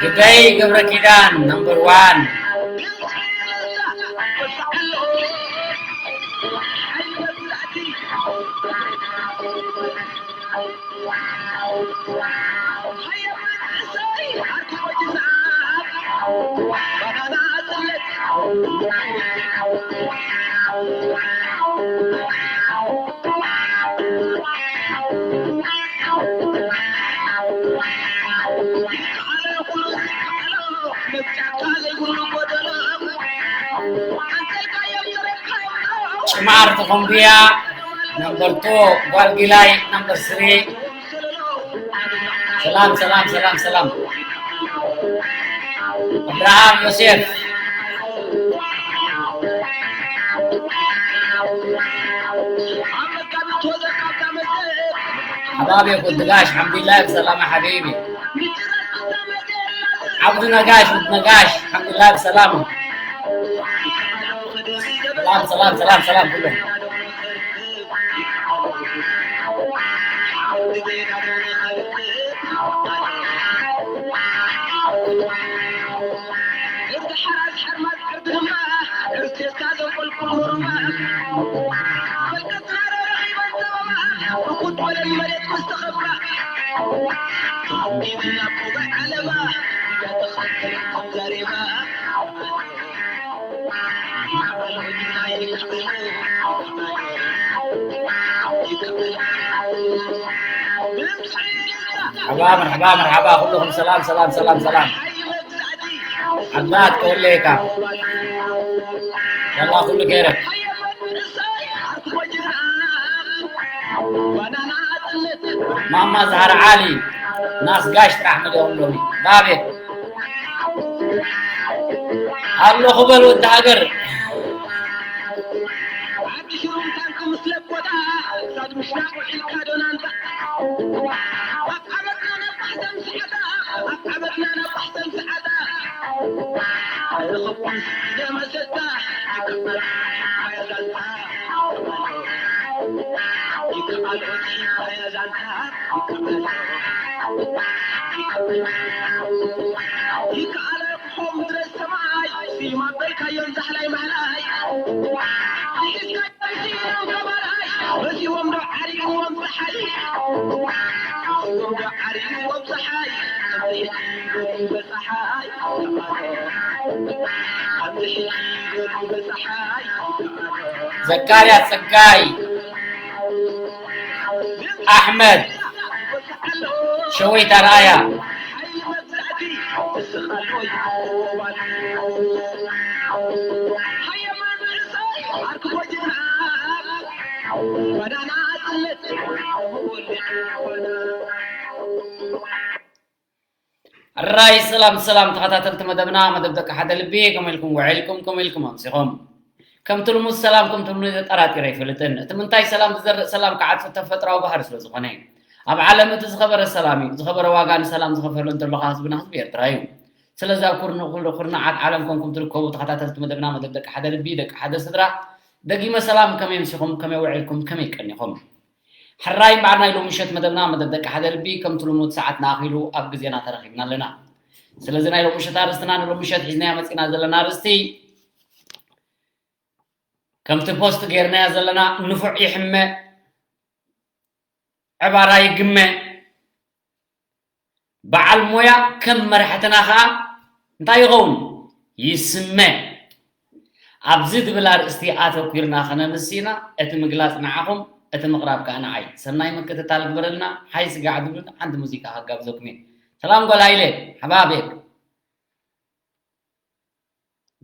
ግደይ ገብረ ኪዳን ነምበር ዋን። ጭማር ተኾምብያ ነምበር ቱ፣ ጓል ጊላይ ነምበር ስሪ። ሰላም ሰላም ሰላም ሰላም። እብርሃም ዮሴፍ። ሓባብ የኩን ድጋሽ ሓምዱሊላህ ብሰላማ ሓቢቢ። ዓብዱ ነጋሽ፣ ነጋሽ ሓምዱሊላህ ብሰላማ። ሰላም ሰላም ሰላም ሰላም ኩሎም። መርሓባ መርሓባ መርሓባ፣ ኩልኹም ሰላም ሰላም ሰላም ሰላም። ኣባት ከወለየካ። ያላ ኩሉ ከይረ። ማማ ዛህራ ዓሊ፣ ናስ ጋሽ ጥራሕ መሊኦም ሎሚ። ባቤ። ኣለኹ በል ወዲ ሃገር። ዘካርያስ ጸጋይ፣ ኣሕመድ ሸወይታ፣ ርኣያ። ሕራይ ሰላም ሰላም ተኸታተልቲ መደብና፣ መደብ ደቂ ሓደ ልቢ፣ ከመይ ኢልኩም ውዒልኩም፣ ከመይ ኢልኩም ኣምሲኹም? ከምቲ ልሙድ ሰላም ከምቲ ልሙድ ተጠራጢረ ኣይፈልጥን። እቲ ምንታይ ሰላም ዝዘርእ ሰላም ክዓጽድ ተፈጥሮኣዊ ባህሪ ስለ ዝኾነ እዩ። ኣብ ዓለም እቲ ዝኸበረ ሰላም እዩ። ዝኸበረ ዋጋ ንሰላም ዝኸፈለ እንተሎ ኸኣ ህዝብና ህዝቢ ኤርትራ እዩ። ስለዚ ኣብ ኩርን-፣ ኩሉ ኩርናዓት ዓለም ኮንኩም ትርከቡ ተኸታተልቲ መደብና መደብ ደቂ ሓደ ልቢ፣ ደቂ ሓደ ስድራ፣ ደጊመ ሰላም ከመይ ኣምሲኹም፣ ከመይ ውዒልኩም፣ ከመይ ቀኒኹም? ሕራይ እምበኣር ናይ ሎሚ ምሸት መደብና መደብ ደቂ ሓደ ልቢ ከምቲ ልሙድ ሰዓትና ኣኺሉ ኣብ ግዜና ተረኺብና ኣለና። ስለዚ ናይ ሎሚ ምሸት ኣርእስትና ንሎሚ ምሸት ሒዝናዮ መጺና ዘለና ኣርእስቲ ከምቲ ፖስት ጌርናዮ ዘለና ንፉዕ ይሕመ ዕባራ ይግመ በዓል ሞያ ከም መራሕትና ኸኣ እንታይ ይኸውን? ይስመ። ኣብዚ ዝብል ኣርእስቲ ኣተኲርና ከነምስ ኢና። እቲ ምግላጽ ንዓኹም፣ እቲ ምቕራብ ከኣ ንዓይ። ሰናይ ምክትታል ግበረልና። ሓይ ስጋዕ ዝብል ሓንቲ ሙዚቃ ከጋብዘኩም እየ። ሰላም ጓል ሃይለ፣ ሓባቤ።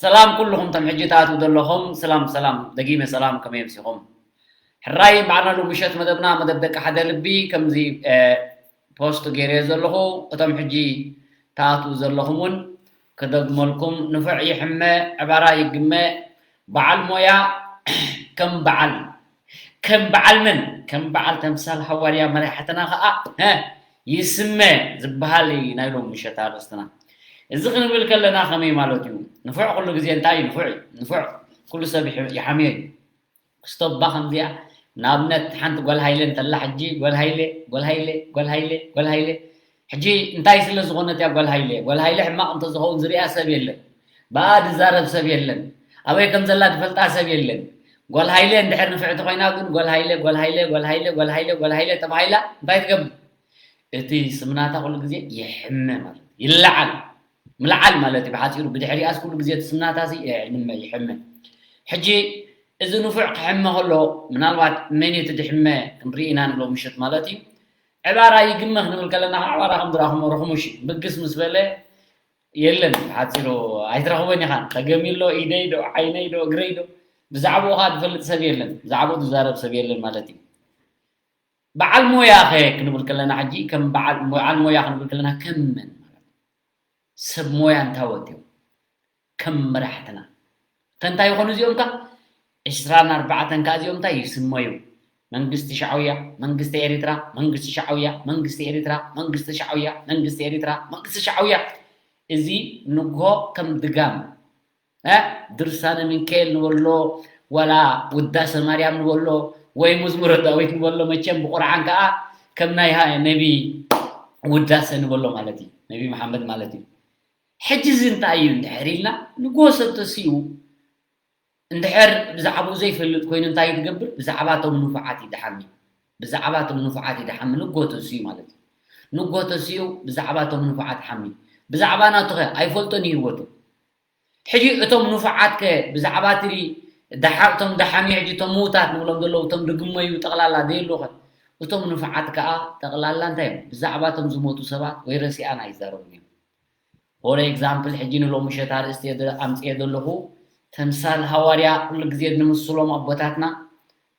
ሰላም ኩልኹም፣ ተም ሕጂ ትኣትዉ ዘለኹም፣ ሰላም ሰላም፣ ደጊመ ሰላም፣ ከመይ ኣምሲኹም? ሕራይ፣ ባዕልና ሎሚ ምሸት መደብና፣ መደብ ደቂ ሓደ ልቢ፣ ከምዚ ፖስት ገይረዮ ዘለኹ፣ እቶም ሕጂ ትኣትዉ ዘለኹም እውን ክደግመልኩም፣ ንፉዕ ይሕመ፣ ዕባራ ይግመ፣ በዓል ሞያ ከም በዓል ከም በዓል መን? ከም በዓል ተምሳል ሃዋርያ መራሕትና ኸዓ ይስመ ዝበሃል እዩ ናይ ሎም ምሸት ኣርእስትና። እዚ ክንብል ከለና ከመይ ማለት እዩ? ንፉዕ ኩሉ ግዜ እንታይ እዩ? ንፉዕ እዩ። ንፉዕ ኩሉ ሰብ ይሕ- ይሓምዮ እዩ። ክስቶባ ከምዚኣ ንኣብነት ሓንቲ ጓል ሃይለ እንተላ ሕጂ ጓል ሃይለ ጓል ሃይለ ጓል ሃይለ ጓል ሃይለ ሕጂ እንታይ ስለ ዝኾነት እያ ጓል ሃይለ? ጓል ሃይለ ሕማቕ እንተዝኸውን ዝሪኣ ሰብ የለን። ብኣ ዝዛረብ ሰብ የለን። ኣበይ ከም ዘላ ዝፈልጣ ሰብ የለን። ጓል ሃይለ እንድሕር ንፍዕቲ ኮይና ግን ጓል ሃይለ ጓል ሃይለ ጓል ሃይለ ጓል ሃይለ ጓል ሃይለ ተባሂላ እንታይ ትገብር? እቲ ስምናታ ኩሉ ግዜ ይሕመ ማለት እዩ። ይለዓል ምልዓል ማለት እዩ ብሓፂሩ። ብድሕሪኣስ ኩሉ ግዜ እቲ ስምናታ ሲ ይሕመ ይሕመ። ሕጂ እዚ ንፉዕ ክሕመ ከሎ ምናልባት መን እቲ ድሕመ ክንርኢ ኢና ንብሎ ምሸት ማለት እዩ። ዕባራ ይግመ ክንብል ከለና ከዓ ዕባራ ከም ዝረኽሞ ረኽሙሽ ምግስ ምስ በለ የለን ብሓፂሩ ኣይትረኽቦን ኢኻ። ተገሚ ኣሎ ኢደይ ዶ ዓይነይ ዶ እግረይ ዶ ብዛዕባኡ ከዓ ዝፈልጥ ሰብ የለን። ብዛዕባኡ ዝዛረብ ሰብ የለን ማለት እዩ። በዓል ሞያ ኸ ክንብል ከለና ሕጂ ከም በዓል ሞያ ክንብል ከለና ከም መን ማለት ሰብ ሞያ እንታወት እዮም? ከም መራሕትና ከእንታይ ይኾኑ እዚኦም ከ ዕስራን ኣርባዕተን ከ እዚኦም እንታይ ይስመዩ? መንግስቲ ሻዕውያ መንግስቲ ኤሪትራ መንግስቲ ሻዕውያ መንግስቲ ኤሪትራ መንግስቲ ሻዕውያ መንግስቲ ኤሪትራ መንግስቲ ሻዕውያ። እዚ ንግሆ ከም ድጋም ድርሳነ ሚካኤል ንበሎ ዋላ ውዳሰ ማርያም ንበሎ ወይ መዝሙረ ዳዊት ንበሎ መቸም ብቁርዓን ከዓ ከም ናይ ነቢ ውዳሰ ንበሎ ማለት እዩ። ነቢ መሓመድ ማለት እዩ። ሕጂ እዚ እንታይ እዩ እንድሕር ኢልና ንጎ ሰብ ተሲኡ እንድሕር ብዛዕባኡ ዘይፈልጥ ኮይኑ እንታይ እዩ ትገብር? ብዛዕባ እቶም ንፉዓት እዩ ድሓሚ። ብዛዕባ እቶም ንፉዓት እዩ ድሓሚ ንጎ ተሲኡ ማለት እዩ። ንጎ ተሲኡ ብዛዕባ እቶም ንፉዓት ሓሚ። ብዛዕባ ናቱ ከ ኣይፈልጦን እዩ ህይወቱ። ሕጂ እቶም ንፉዓት ከ ብዛዕባ እቲ ደሓ- እቶም ደሓሚ ሕጂ እቶም ምውታት ንብሎም ዘለዉ እቶም ድግመዩ ጠቕላላ ደየሉ ከ እቶም ንፉዓት ከኣ ጠቕላላ እንታይ እዮም ብዛዕባ እቶም ዝሞቱ ሰባት ወይ ረሲኣን ኣይዛረቡን እዮም። ፎር ኤግዛምፕል ሕጂ ንሎሚ ምሸት ኣርእስቲ ኣምፅየ ዘለኹ ተምሳል ሃዋርያ ኩሉ ግዜ ንምስሎም ኣቦታትና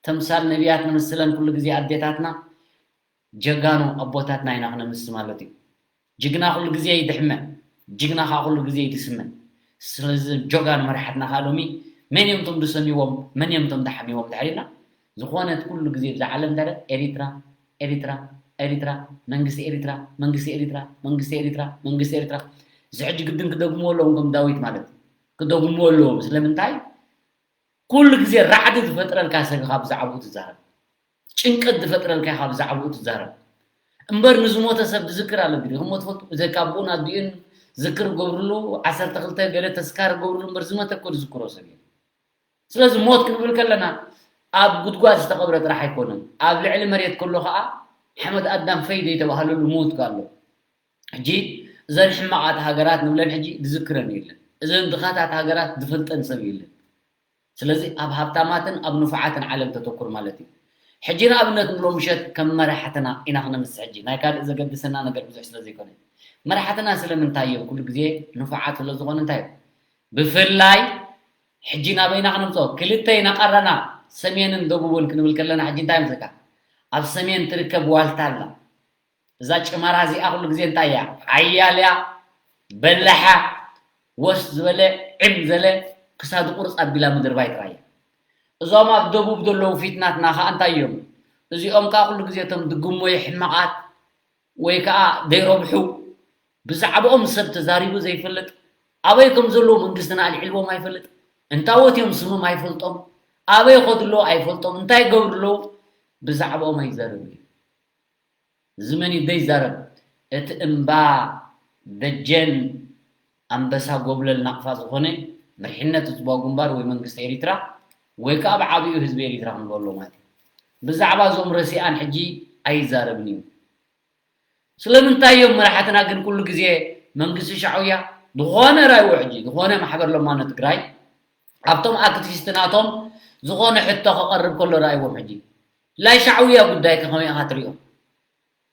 ተምሳል ነቢያት ንምስለን ኩሉ ግዜ ኣዴታትና ጀጋኑ ኣቦታትና ኢና ክነምስ ማለት እዩ። ጅግና ኩሉ ግዜ ይድሕመ፣ ጅግና ከዓ ኩሉ ግዜ ይድስመ። ስለዚ ጀጋኑ መራሕትና ከዓ ሎሚ መን እዮም እቶም ድሰሚዎም፣ መን እዮም እቶም ድሓሚዎም ድሕር ኢልና ዝኾነት ኩሉ ግዜ ብዛ ዓለም እንታይ ኤሪትራ ኤሪትራ ኤሪትራ መንግስቲ ኤሪትራ መንግስቲ ኤሪትራ መንግስቲ ኤሪትራ መንግስቲ ኤሪትራ እዚ ሕጂ ግድን ክደግምዎ ኣለዎም ከም ዳዊት ማለት ክደግምዎ ኣለዎም ስለምንታይ ኩሉ ግዜ ራዕዲ ዝፈጥረልካ ሰብ ኢኻ ብዛዕባኡ ትዛረብ። ጭንቀት ዝፈጥረልካ ኢኻ ብዛዕባኡ ትዛረብ። እምበር ንዝሞተ ሰብ ዝዝክር ኣሎ ድዩ? እሞ ትፈልጡ ብዘይካ ኣቦኡን ኣዲኡን ዝክር ገብርሉ ዓሰርተ ክልተ ገለ ተስካር ገብርሉ እምበር ዝመተ እኮ ዝዝክሮ ሰብ የለን። ስለዚ ሞት ክንብል ከለና ኣብ ጉድጓድ ዝተቐብረ ጥራሕ ኣይኮነን። ኣብ ልዕሊ መሬት ከሎ ከዓ ሓመድ ኣዳም ፈይ ዘይተባህለሉ ሞት ኣሎ። ሕጂ እዘን ሕማቓት ሃገራት ንብለን ሕጂ ዝዝክረን የለን። እዘን ድኻታት ሃገራት ዝፈልጠን ሰብ የለን። ስለዚ ኣብ ሃብታማትን ኣብ ንፉዓትን ዓለም ተተኩር ማለት እዩ። ሕጂ ንኣብነት ንብሎ ምሸት ከም መራሕትና ኢና ክነምስ ሕጂ ናይ ካልእ ዘገድሰና ነገር ብዙሕ ስለ ዘይኮነ መራሕትና ስለምንታይ እዮም ኩሉ ግዜ ንፉዓት ስለ ዝኾኑ እንታይ እዮም ብፍላይ ሕጂ ናበይና ክነምፅኦ ክልተ ኢና ቀረና ሰሜንን ደቡብን ክንብል ከለና ሕጂ እንታይ ምስካ ኣብ ሰሜን ትርከብ ዋልታ ኣላ እዛ ጭመራ እዚኣ ኩሉ ግዜ እንታይ እያ ሓያል እያ በላሓ ወስ ዝበለ ዕም ዘለ ክሳዱ ቁርፅ ኣቢላ ምድርባይ ጥራይ እያ እዞም ኣብ ደቡብ ዘለዉ ፊትናትና ከዓ እንታይ እዮም እዚኦም ከዓ ኩሉ ግዜ እቶም ድግሞዩ ሕማቓት ወይ ከዓ ዘይረብሑ ብዛዕባኦም ሰብ ተዛሪቡ ዘይፈልጥ ኣበይ ከም ዘለዉ መንግስትና ኣልዒልዎም ኣይፈልጥ እንታወት እዮም ስሞም ኣይፈልጦም ኣበይ ከዱ ኣለዉ ኣይፈልጦም እንታይ ይገብሩ ኣለዉ ብዛዕባኦም ኣይዛረብ እዩ እዚ መን እዩ ዘይዛረብ እቲ እምባ ደጀን ኣንበሳ ጎብለል ናቕፋ ዝኾነ መሪሕነት ህዝባዊ ግንባር ወይ መንግስቲ ኤሪትራ ወይ ከዓ ብዓብኡ ህዝቢ ኤሪትራ ክንበሎ ማለት እዩ ብዛዕባ እዞም ረሲኣን ሕጂ ኣይዛረብን እዩ ስለምንታይ እዮም መራሕትና ግን ኩሉ ግዜ መንግስቲ ሻዕውያ ዝኾነ ራይዎ ሕጂ ዝኾነ ማሕበር ለማኖ ትግራይ ኣብቶም ኣክቲቪስት ናቶም ዝኾነ ሕቶ ክቐርብ ከሎ ራይዎም ሕጂ ላይ ሻዕውያ ጉዳይ ከመይ ኢኻ ትሪኦ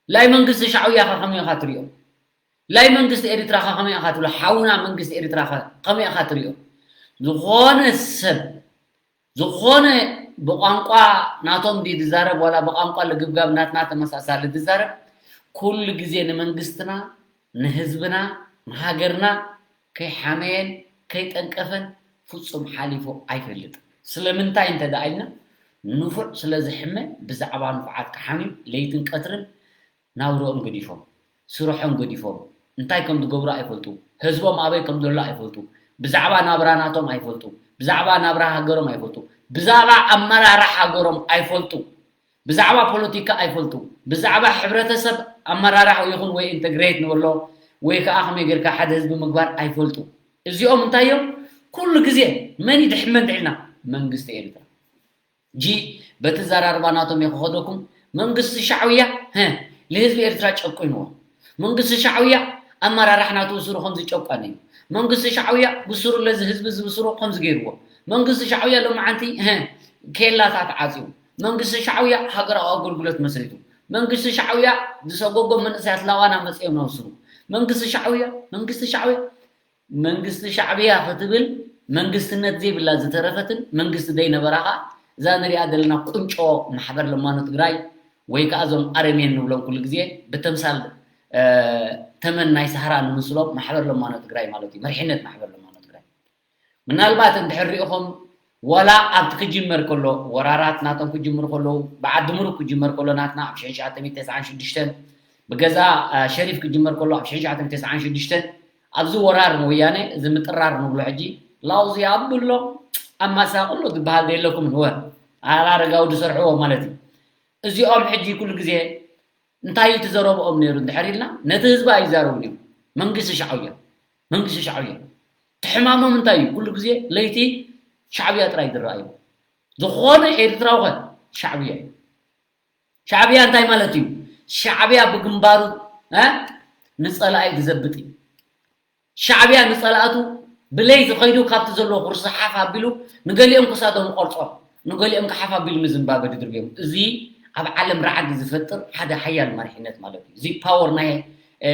ላይ መንግስቲ ሻዕውያ ከመይ ኢኻ ትሪኦ ላይ መንግስቲ ኤሪትራ ከመይ ኢኻ ትብሎ ሓውና መንግስቲ ኤሪትራ ከመይ ኢኻ ትሪኦ ዝኾነ ሰብ ዝኾነ ብቋንቋ ናቶም ድዩ ዝዛረብ ዋላ ብቋንቋ ልግብጋብ ናትና ተመሳሳሊ ዝዛረብ ኩሉ ግዜ ንመንግስትና ንህዝብና ንሃገርና ከይሓመየን ከይጠንቀፈን ፍጹም ሓሊፉ ኣይፈልጥን። ስለምንታይ እንተ ደኣ ኢልና ንፉዕ ስለ ዝሕመ ብዛዕባ ንፉዓት ክሓምዩ ለይትን ቀትርን ናብርኦም ገዲፎም ስርሖም ገዲፎም እንታይ ከም ዝገብሩ ኣይፈልጡ። ህዝቦም ኣበይ ከም ዘሎ ኣይፈልጡ። ብዛዕባ ናብራ ናቶም ኣይፈልጡ። ብዛዕባ ናብራ ሃገሮም ኣይፈልጡ። ብዛዕባ ኣመራርሓ ሃገሮም ኣይፈልጡ። ብዛዕባ ፖለቲካ ኣይፈልጡ። ብዛዕባ ሕብረተሰብ ኣመራርሓ ይኹን ወይ ኢንተግሬት ንበሎ ወይ ከዓ ከመይ ጌርካ ሓደ ህዝቢ ምግባር ኣይፈልጡ። እዚኦም እንታይ እዮም? ኩሉ ግዜ መን ይድሕን መን ድዒልና? መንግስቲ ኤርትራ። ጂ በቲ ዘራርባ ናቶም እየ ክኸደኩም። መንግስቲ ሻዕውያ፣ ሀ፣ ንህዝቢ ኤርትራ ጨቁንዎ። መንግስቲ ሻዕውያ ኣመራርሓ ናቱ ብስሩ ከም ዝጨቆነ እዩ። መንግስቲ ሻዕውያ ብስሩ ለዚ ህዝቢ እዚ ብስሩ ከም ዝገይርዎ። መንግስቲ ሻዕውያ ሎማዓንቲ፣ ሀ፣ ኬላታት ዓጽዩ። መንግስቲ ሻዕውያ ሃገራዊ ኣገልግሎት መስሪቱ። መንግስቲ ሻዕውያ ዝሰጎጎ መንእሰያት ላዋና መጽዮም ነብስሩ። መንግስቲ ሻዕውያ፣ መንግስቲ ሻዕውያ፣ መንግስቲ ሻዕብያ ክትብል መንግስትነት ዘይብላ ዝተረፈትን መንግስቲ ዘይነበራ ኸዓ እዛ ንሪኣ ዘለና ቁንጮ ማሕበር ለማኖ ትግራይ ወይ ከዓ እዞም ኣረሜን ንብሎም ኩሉ ግዜ ብተምሳል፣ እ፣ ተመን ናይ ሳህራ ንምስሎም ማሕበር ለማኖ ትግራይ ማለት እዩ። መሪሕነት ማሕበር ለማኖ ትግራይ። ምናልባት እንድሕር ሪኢኹም ዋላ ኣብቲ ክጅመር ከሎ ወራራት ናቶም ክጅምሩ ከለዉ ብዓዲ ምሩክ ክጅመር ከሎ ናትና ኣብ ሽሕን ትሽዓተ ሚእትን ተስዓን ሽዱሽተን ብገዛ፣ እ፣ ሸሪፍ ክጅመር ከሎ ኣብ ሽሕን ትሽዓተ ሚእትን ተስዓን ሽዱሽተን ኣብዚ ወራር ንወያነ፣ እዚ ምጥራር ንብሎ ሕጂ፣ ላውዚ ኣብሎ፣ ኣማሳቕሎ ዝበሃል ዶ የለኩምን? ወ-፣ ኣራረጋዊ ዝሰርሕዎ ማለት እዩ። እዚኦም ሕጂ ኩሉ ግዜ እንታይ እዩ እቲ ዘረብኦም ነይሩ እንድሕር ኢልና፣ ነቲ ህዝቢ ኣይዛረቡን እዮም። መንግስቲ ሻዕብያ፣ መንግስቲ ሻዕብያ። እቲ ሕማሞም እንታይ እዩ? ኩሉ ግዜ ለይቲ ሻዕብያ ጥራይ ዝረኣዩ። ዝኾነ ኤርትራዊ ኸ ሻዕብያ እዩ። ሻዕብያ እንታይ ማለት እዩ? ሻዕብያ ብግንባሩ፣ እ፣ ንጸላኢ ዝዘብጥ እዩ። ሻዕብያ ንጸላእቱ ብለይቲ ኸይዱ ካብቲ ዘለዎ ኩርሲ ሓፍ ኣቢሉ ንገሊኦም ክሳዶም ቆርጾ፣ ንገሊኦም ከሓፍ ኣቢሉ ንዝምባበ ድድርብዮም። እዚ ኣብ ዓለም ራዕዲ ዝፈጥር ሓደ ሓያል መሪሕነት ማለት እዩ። እዚ ፓወር ናይ፣ እ፣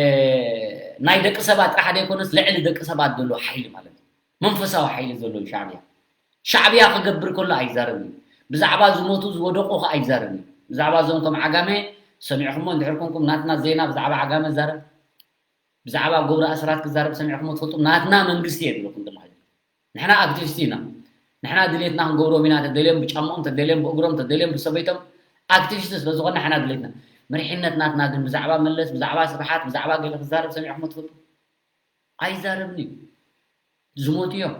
ናይ ደቂ ሰባት ጥራሕ ዘይኮነስ ልዕሊ ደቂ ሰባት ዘሎ ሓይሊ ማለት እዩ። መንፈሳዊ ሓይሊ ዘሎ እዩ ሻዕብያ። ሻዕብያ ክገብር ከሎ ኣይዛረብን እዩ። ብዛዕባ ዝሞቱ ዝወደቁ ኸ ኣይዛረብን እዩ። ብዛዕባ እዞም ከም ዓጋመ ሰሚዕኹሞ እንድሕር ኮንኩም ናትና ዜና ብዛዕባ ዓጋመ ዛረብ፣ ብዛዕባ ገብሩ ኣስራት ክዛረብ ሰሚዕኹሞ ትፈልጡ? ናትና መንግስቲ የብልኩም ድማ። ንሕና ኣክቲቪስት ኢና። ንሕና ድሌትና ክንገብሮም ኢና። ተደልዮም ብጫማኦም፣ ተደልዮም ብእግሮም፣ ተደልዮም ብሰበይቶም ኣክቲቪስት ስለ ዝኾነ ንሕና ድሌትና። መሪሕነት ናትና ግን ብዛዕባ መለስ፣ ብዛዕባ ስብሓት፣ ብዛዕባ ገለ ክዛረብ ሰሚዕኹሞ ትፈልጡ? ኣይዛረብን እዩ። ዝሞቱ እዮም።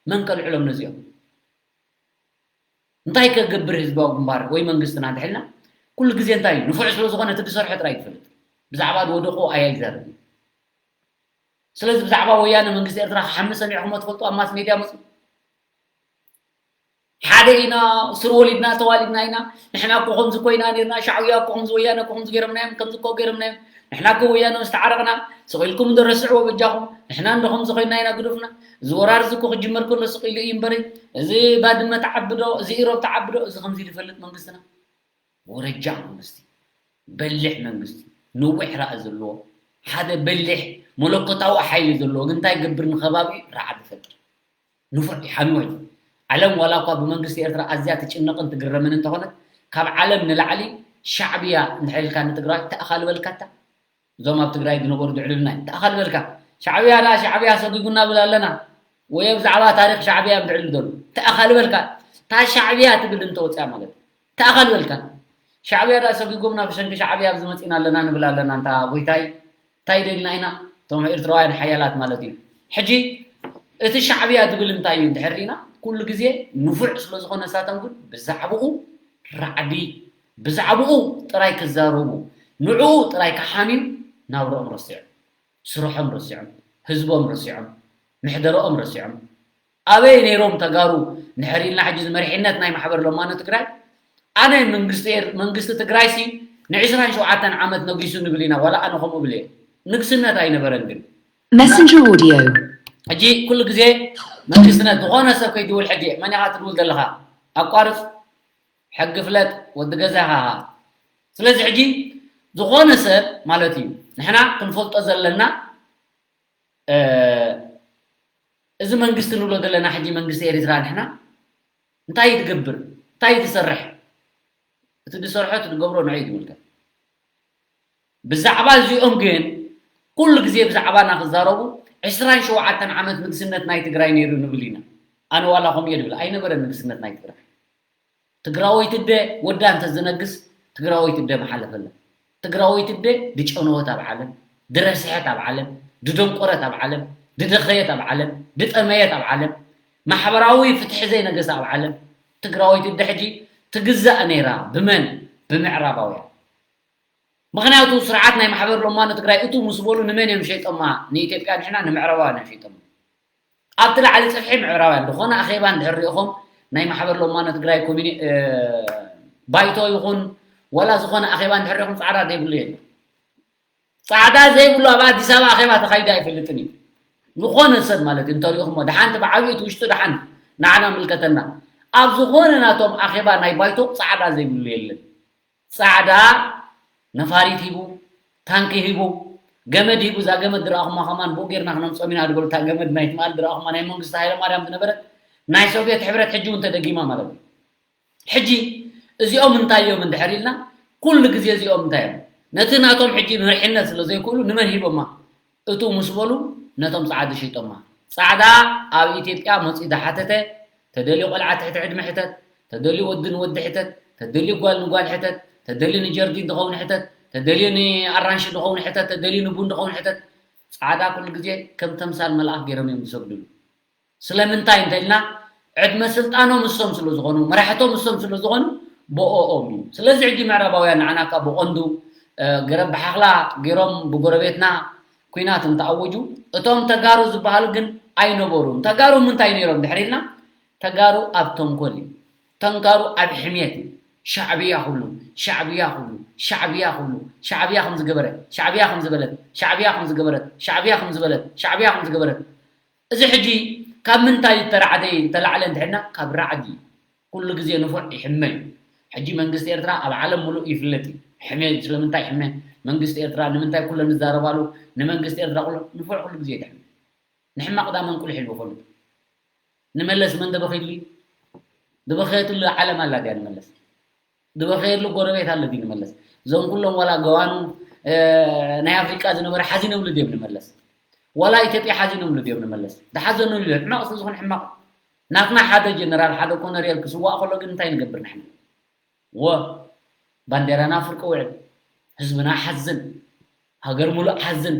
መን ከልዕሎም ነዚኦም? እንታይ ከገብር ህዝባዊ ግንባር ወይ መንግስትና እንተሒልና፣ ኩሉ ግዜ እንታይ እዩ? ንፉዕ ስለ ዝኾነ እቲ ዝሰርሖ ጥራይ እዩ ዝፈልጥ። ብዛዕባ ዝወደቁ ኣያ ይዛረብ እዩ። ስለዚ ብዛዕባ ወያነ መንግስቲ ኤርትራ ክሓሚ ሰሚዕኹሞ ትፈልጡ? ኣብ ማስ ሜድያ መፅኡ ሓደ ኢና፣ ስር ወሊድና ተዋሊድና ኢና፣ ንሕና እኮ ከምዚ ኮይና ነርና፣ ሻዕብያ እኮ ከምዚ፣ ወያነ እኮ ከምዚ ገይሮምና እዮም፣ ከምዚ እኮ ገይሮምና እዮም፣ ንሕና እኮ ወያነ ምስ ተዓረቕና ስቕ ኢልኩም እንዶ ረስዕዎ በጃኹም፣ ንሕና እንዶ ከምዚ ኮይና ኢና ግደፉና፣ እዚ ወራር እዚ እኮ ክጅመር ከሎ ስቕ ኢሉ እዩ እምበሪ፣ እዚ ባድመ ተዓቢ ዶ፣ እዚ ኢሮብ ተዓቢ ዶ፣ እዚ ከምዚ ኢሉ ይፈልጥ መንግስትና? ወረጃ መንግስቲ፣ በሊሕ መንግስቲ፣ ነዊሕ ራእይ ዘለዎ፣ ሓደ በሊሕ መለኮታዊ ሓይሊ ዘለዎ፣ ግን እንታይ ገብር ንኸባቢኡ ራዕዲ ይፈጥር። ንፉዕ እዩ፣ ሓሚቑ እዩ። ዓለም ዋላ እኳ ብመንግስቲ ኤርትራ ኣዝያ ትጭነቕን ትግረምን እንተኾነት፣ ካብ ዓለም ንላዕሊ ሻዕብያ እንድሕር ኢልካ ንትግራይ ተኣኻልበልካታ። እዞም ኣብ ትግራይ ዝነበሩ ዝዕልልና እዮም። ተኣኻልበልካ። ሻዕብያ ደኣ ሻዕብያ ሰጒጉና ብል ኣለና። ወይ ብዛዕባ ታሪኽ ሻዕብያ እዮም ዝዕልሉ ዘለዉ። ተኣኻልበልካ። እታ ሻዕብያ ትብል እንተወፅያ ማለት እዩ። ተኣኻልበልካ። ሻዕብያ ደኣ ሰጒጎምና ብሰንኪ ሻዕብያ ኣብዚ መፂና ኣለና ንብል ኣለና። እንታ ጎይታይ፣ እንታይ ደልና ኢና? እቶም ኤርትራውያን ሓያላት ማለት እዩ። ሕጂ እቲ ሻዕብያ ዝብል እንታይ እዩ እንድሕር ርኢና፣ ኩሉ ግዜ ንፉዕ ስለ ዝኾነ ንሳቶም ግን ብዛዕብኡ ራዕዲ፣ ብዛዕብኡ ጥራይ ክዛረቡ፣ ንዕኡ ጥራይ ክሓምዩ ናብርኦም ረሲዖም፣ ስርሖም ረሲዖም፣ ህዝቦም ረሲዖም፣ ምሕደረኦም ረሲዖም። ኣበይ ነይሮም ተጋሩ እንድሕር ኢልና ሕጂ እዚ መሪሕነት ናይ ማሕበር ለማኖ ትግራይ ኣነ መንግስቲ ኤር-፣ መንግስቲ ትግራይሲ ንዕስራን ሸውዓተን ዓመት ነጊሱ ንብል ኢና፣ ዋላ ኣነ ከምኡ እብል እየ። ንግስነት ኣይነበረን ግን። Messenger audio. ሕጂ ኩሉ ግዜ መንግስትነት ዝኾነ ሰብ ከይድውል ሕጂ መን ኢኻ ትድውል ዘለኻ? ኣቋርፅ፣ ሕጊ ፍለጥ፣ ወዲ ገዛ ኢኻ። ስለዚ ሕጂ ዝኾነ ሰብ ማለት እዩ ንሕና ክንፈልጦ ዘለና፣ እ፣ እዚ መንግስቲ ንብሎ ዘለና ሕጂ መንግስቲ ኤርትራ ንሕና እንታይ ትገብር? እንታይ ትሰርሕ? እቲ ዝሰርሖ እቲ ዝገብሮ ንዑ እዩ ዝምልከት። ብዛዕባ እዚኦም ግን ኩሉ ግዜ ብዛዕባና ክዛረቡ ዕስራን ሸውዓተን ዓመት ንግስነት ናይ ትግራይ ነይሩ ንብል ኢና። ኣነ ዋላ ከምኡ እየ ዝብል። ኣይነበረን ንግስነት ናይ ትግራይ። ትግራወይቲ እደ ወዳ እንተዝነግስ ትግራወይቲ እደ ምሓለፈላ። ትግራወይቲ እደ ድጨነወት ኣብ ዓለም፣ ድረስሐት ኣብ ዓለም፣ ድደንቆረት ኣብ ዓለም፣ ድደኸየት ኣብ ዓለም፣ ድጠመየት ኣብ ዓለም፣ ማሕበራዊ ፍትሒ ዘይነገሰ ኣብ ዓለም፣ ትግራወይቲ እንደ ሕጂ ትግዛእ ነይራ። ብመን? ብምዕራባውያን። ምኽንያቱ ስርዓት ናይ ማሕበር ሎማኖ ትግራይ እቱ ምስ በሉ ንመን እዮም ሸይጦማ? ንኢትዮጵያ ንሕና ንምዕራባውያን እዮም ሸይጦማ። ኣብቲ ላዕሊ ጽፍሒ ምዕራባውያን ዝኾነ ኣኼባ እንድሕር ሪኢኹም ናይ ማሕበር ሎማኖ ትግራይ ኮሚኒ-፣ እ፣ ባይቶ ይኹን ዋላ ዝኾነ ኣኼባ እንድሕር ሪኢኹም ጻዕዳ ዘይብሉ የለን። ጻዕዳ ዘይብሉ ኣብ ኣዲስ ኣበባ ኣኼባ ተኻይዱ ኣይፈልጥን እዩ። ዝኾነ ሰብ ማለት እዩ እንተሪኢኹሞ ደሓንቲ ብዓብዩ እቲ ውሽጡ ደሓን ንዓና ምልከተና። ኣብ ዝኾነ ናቶም ኣኼባ ናይ ባይቶ ጻዕዳ ዘይብሉ የለን። ጻዕዳ ነፋሪት ሂቡ፣ ታንኪ ሂቡ፣ ገመድ ሂቡ፣ እዛ ገመድ ድረኣኹማ ከማን ብኡ ጌርና ክነምጾም ኢና ድበሉ፣ እታ ገመድ ናይ ትማል ድረኣኹማ ናይ መንግስቲ ሃይለማርያም ዝነበረት ናይ ሶቪየት ሕብረት ሕጂ እውን ተደጊማ ማለት እዩ። ሕጂ እዚኦም እንታይ እዮም እንድሕር ኢልና፣ ኩሉ ግዜ እዚኦም እንታይ እዮም? ነቲ ናቶም ሕጂ መሪሕነት ስለ ዘይክእሉ ንመን ሂቦማ? እቱ ምስ በሉ ነቶም ጻዕዲ ሸይጦማ። ጻዕዳ ኣብ ኢትዮጵያ መጺኡ ዝሓተተ፣ ተደልዩ ቆልዓ ትሕቲ ዕድመ ሕተት፣ ተደልዩ ወዲ ንወዲ ሕተት፣ ተደልዩ ጓል ንጓል ሕተት፣ ተደልዩ ንጀርዲን ዝኸውን ሕተት፣ ተደልዩ ንኣራንሺ ዝኸውን ሕተት፣ ተደልዩ ንቡን ዝኸውን ሕተት። ጻዕዳ ኩሉ ግዜ ከም ተምሳል መልኣኽ ገይሮም እዮም ዝሰግድሉ። ስለምንታይ እንተኢልና፣ ዕድመ ስልጣኖም እሶም ስለ ዝኾኑ፣ መራሕቶም እሶም ስለ ዝኾኑ፣ ብኦኦም እዩ። ስለዚ ሕጂ ምዕራባውያን ንዓና ካብ ብቐንዱ፣ እ፣ ገረብ ብሓኽላ ገይሮም ብጎረቤትና ኲናት እንተኣወጁ፣ እቶም ተጋሩ ዝበሃሉ ግን ኣይነበሩን። ተጋሩ ምንታይ ነይሮም ድሕር ኢልና፣ ተጋሩ ኣብ ተንኮል እዩ። ተጋሩ ኣብ ሕሜት እዩ። ሻዕብያ ኩሉ፣ ሻዕብያ ኩሉ፣ ሻዕብያ ኩሉ፣ ሻዕብያ ከም ዝገበረ፣ ሻዕብያ ከም ዝበለት፣ ሻዕብያ ከም ዝገበረት፣ ሻዕብያ ከም ዝበለት፣ ሻዕብያ ከም ዝገበረት። እዚ ሕጂ ካብ ምንታይ ተራዕደ ተላዕለ እንድሕና ካብ ራዕዲ እዩ። ኩሉ ግዜ ንፉዕ ይሕመ እዩ። ሕጂ መንግስቲ ኤርትራ ኣብ ዓለም ሙሉእ ይፍለጥ እዩ። ሕመ ስለምንታይ ሕመ? መንግስቲ ኤርትራ ንምንታይ ኩሎ ንዛረባሉ? ንመንግስቲ ኤርትራ ኩሎ ንፉዕ ኩሉ ግዜ ይሕመ። ንሕማቕ ዳ መንቁልሕ ኢሉ ይፈልጥ። ንመለስ መን ደበኸይሉ እዩ? ዝበኸየትሉ ዓለም ኣላ ድያ ንመለስ? ዝበኸየሉ ጎረቤት ኣሎ ድዩ ንመለስ? እዞም ኩሎም ዋላ ገዋኑ፣ እ፣ ናይ ኣፍሪቃ ዝነበረ ሓዚኖምሉ ድዮም ንመለስ? ዋላ ኢትዮጵያ ሓዚኖምሉ ድዮም ንመለስ? ዝሓዘኑ ኣሎ። ሕማቕ ስለ ዝኾነ ሕማቕ። ናትና ሓደ ጀነራል፣ ሓደ ኮነሬል ክስዋእ ከሎ ግን እንታይ ንገብር ንሕና? ወ፣ ባንዴራና ፍርቂ ውዕል። ህዝብና ሓዝን። ሃገር ሙሉእ ሓዝን።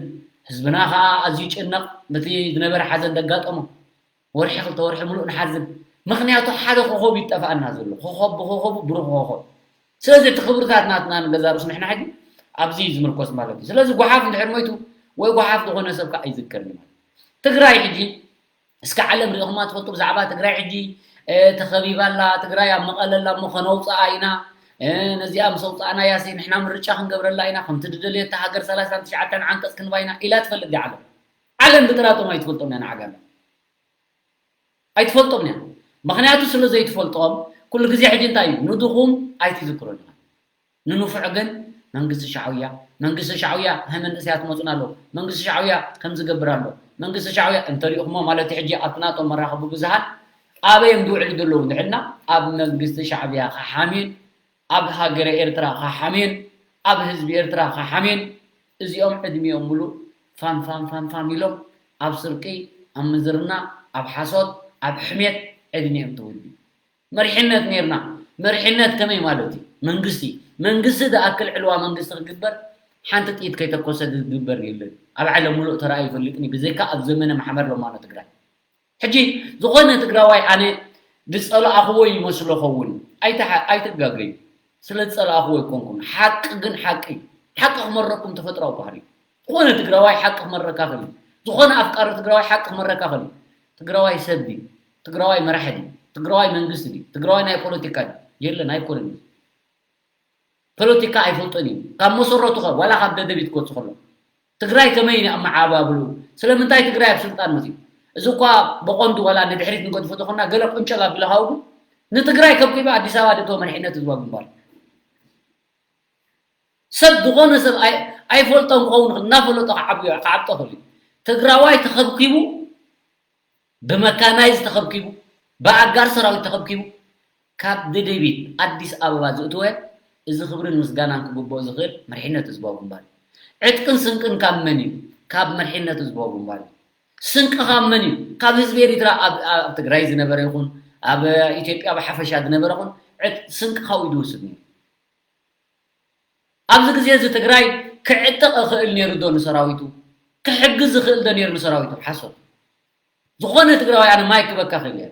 ህዝብና ከዓ ኣዝዩ ጭነቕ። በቲ ዝነበረ ሓዘን ዘጋጠሞ። ወርሒ ክልተ ወርሒ ሙሉእ ንሓዝን። ምኽንያቱ ሓደ ኮኾብ ይጠፍኣና ዘሎ። ኮኾብ ብኮኾቡ ብሩኽ ኮኾብ። ስለዚ እቲ ክብርታት ናትና ንገዛ ርእሱ ንሕና ሕጂ ኣብዚ እዩ ዝምርኮስ ማለት እዩ። ስለዚ ጓሓፍ እንድሕር ሞይቱ ወይ ጓሓፍ ዝኾነ ሰብ ከዓ ኣይዝከርን ማለት እዩ። ትግራይ ሕጂ እስከ ዓለም ሪኢኹማ ትፈልጡ? ብዛዕባ ትግራይ ሕጂ፣ እ፣ ተኸቢባ ኣላ፣ ትግራይ ኣብ መቐለ ኣላ እሞ ከነውፅኣ ኢና፣ እ፣ ነዚኣ ምስ ኣውፃእናያሲ ንሕና ምርጫ ክንገብረላ ኢና፣ ከምቲ ዝደልየታ ሃገር ሰላሳን ትሽዓተን ዓንቀፅ ክንባ ኢና ኢላ ትፈልጥ ድያ ዓለም? ዓለም ብጥራጦም ኣይትፈልጦም እያ ንዓጋመ። ኣይትፈልጦም እያ። ምኽንያቱ ስለ ዘይትፈልጦም ኩሉ ግዜ ሕጂ እንታይ እዩ? ንድኹም ኣይትዝክሮን ኢኻ። ንንፉዕ ግን መንግስቲ ሻዕውያ፣ መንግስቲ ሻዕውያ፣ ሀ፣ መንእሰያት መጹና ኣለዉ። መንግስቲ ሻዕውያ ከም ዝገብር ኣሎ። መንግስቲ ሻዕውያ እንተሪእኹሞ ማለት ሕጂ ኣብቲ ናቶም መራኸቢ ብዙሃን ኣበይ እዮም ዝውዕሉ ዘለዉ እንድሕልና ኣብ መንግስቲ ሻዕብያ ክሓምዩን ኣብ ሃገረ ኤርትራ ክሓምዩን ኣብ ህዝቢ ኤርትራ ክሓምዩን እዚኦም ዕድሚኦም ሙሉእ ፋም ፋም ፋም ፋም ኢሎም ኣብ ስርቂ፣ ኣብ ምዝርና፣ ኣብ ሓሶት፣ ኣብ ሕሜት ዕድሚኦም ተወዲ። መሪሕነት ኔርና። መሪሕነት ከመይ ማለት እዩ? መንግስቲ። መንግስቲ ዝኣክል ዕልዋ መንግስቲ ክግበር ሓንቲ ጥይት ከይተኮሰ ዝግበር የለን። ኣብ ዓለም ሙሉእ ተራእዩ ይፈልጥን እዩ። ብዘይካ ኣብ ዘመነ ማሕመድ ሎማኖ ትግራይ። ሕጂ ዝኾነ ትግራዋይ ኣነ ዝጸላእኽዎ ይመስሎ ኸውን። ኣይትሓ-፣ ኣይትጋገዩ። ስለ ዝጸላእኽዎ ኣይኮንኩን። ሓቂ ግን ሓቂ እዩ። ሓቂ ክመረኩም ተፈጥራዊ ባህሪ እዩ። ዝኾነ ትግራዋይ ሓቂ ክመረካ ኽእል እዩ። ዝኾነ ኣፍቃሪ ትግራዋይ ሓቂ ክመረካ ኽእል እዩ። ትግራዋይ ሰብ ድዩ? ትግራዋይ መራሒ ድዩ? ትግራዋይ መንግስቲ ድዩ? ትግራዋይ ናይ ፖለቲካ ድዩ? የለን፣ ኣይኮነን። ፖለቲካ ኣይፈልጦን እዩ። ካብ መሰረቱ ኸ ዋላ ካብ ደደቢት ክወጽእ ከሎ ትግራይ ከመይ እዩ ኣመዓባብሉ? ስለምንታይ ትግራይ ኣብ ስልጣን መፅዩ? እዚ እኳ ብቐንዱ ዋላ ንድሕሪት ንገድፎ ተኾና ገለ ቁንጨል ኣቢለ ሃውዱ ንትግራይ ከብኪባ ኣዲስ ኣበባ ደእተወ መሪሕነት ህዝባዊ ግንባር። ሰብ ዝኾነ ሰብ ኣይ-፣ ኣይፈልጦን ክኸውን ይኽእል፣ እናፈለጦ ክዓብዮ-፣ ክዓብጦ ይኽእል እዩ። ትግራዋይ ተኸብኪቡ፣ ብመካናይዝ ተኸብኪቡ፣ ብኣጋር ሰራዊት ተኸብኪቡ፣ ካብ ደደቢት ኣዲስ ኣበባ ዝእትወ፣ እዚ ክብርን ምስጋናን ክግብኦ ዝኽእል መሪሕነት ህዝባዊ ግንባር እዩ። ዕጥቅን ስንቅን ካብ መን እዩ? ካብ መሪሕነት ህዝባዊ ግንባር እዩ። ስንቂ ካብ መን እዩ? ካብ ህዝቢ ኤሪትራ ኣብ፣ ኣብ ትግራይ ዝነበረ ይኹን፣ ኣብ ኢትዮጵያ ብሓፈሻ ዝነበረ ይኹን፣ ዕጥ-፣ ስንቂ ካብኡ እዩ ዝውስድ ነይሩ። ኣብዚ ግዜ እዚ ትግራይ ክዕጠቕ ይኽእል ነይሩ ዶ ንሰራዊቱ? ክሕግዝ ዝኽእል ዶ ነይሩ ንሰራዊቱ? ሓሶት። ዝኾነ ትግራዋይ ኣነ ማይ ክበካ ክእል እየ።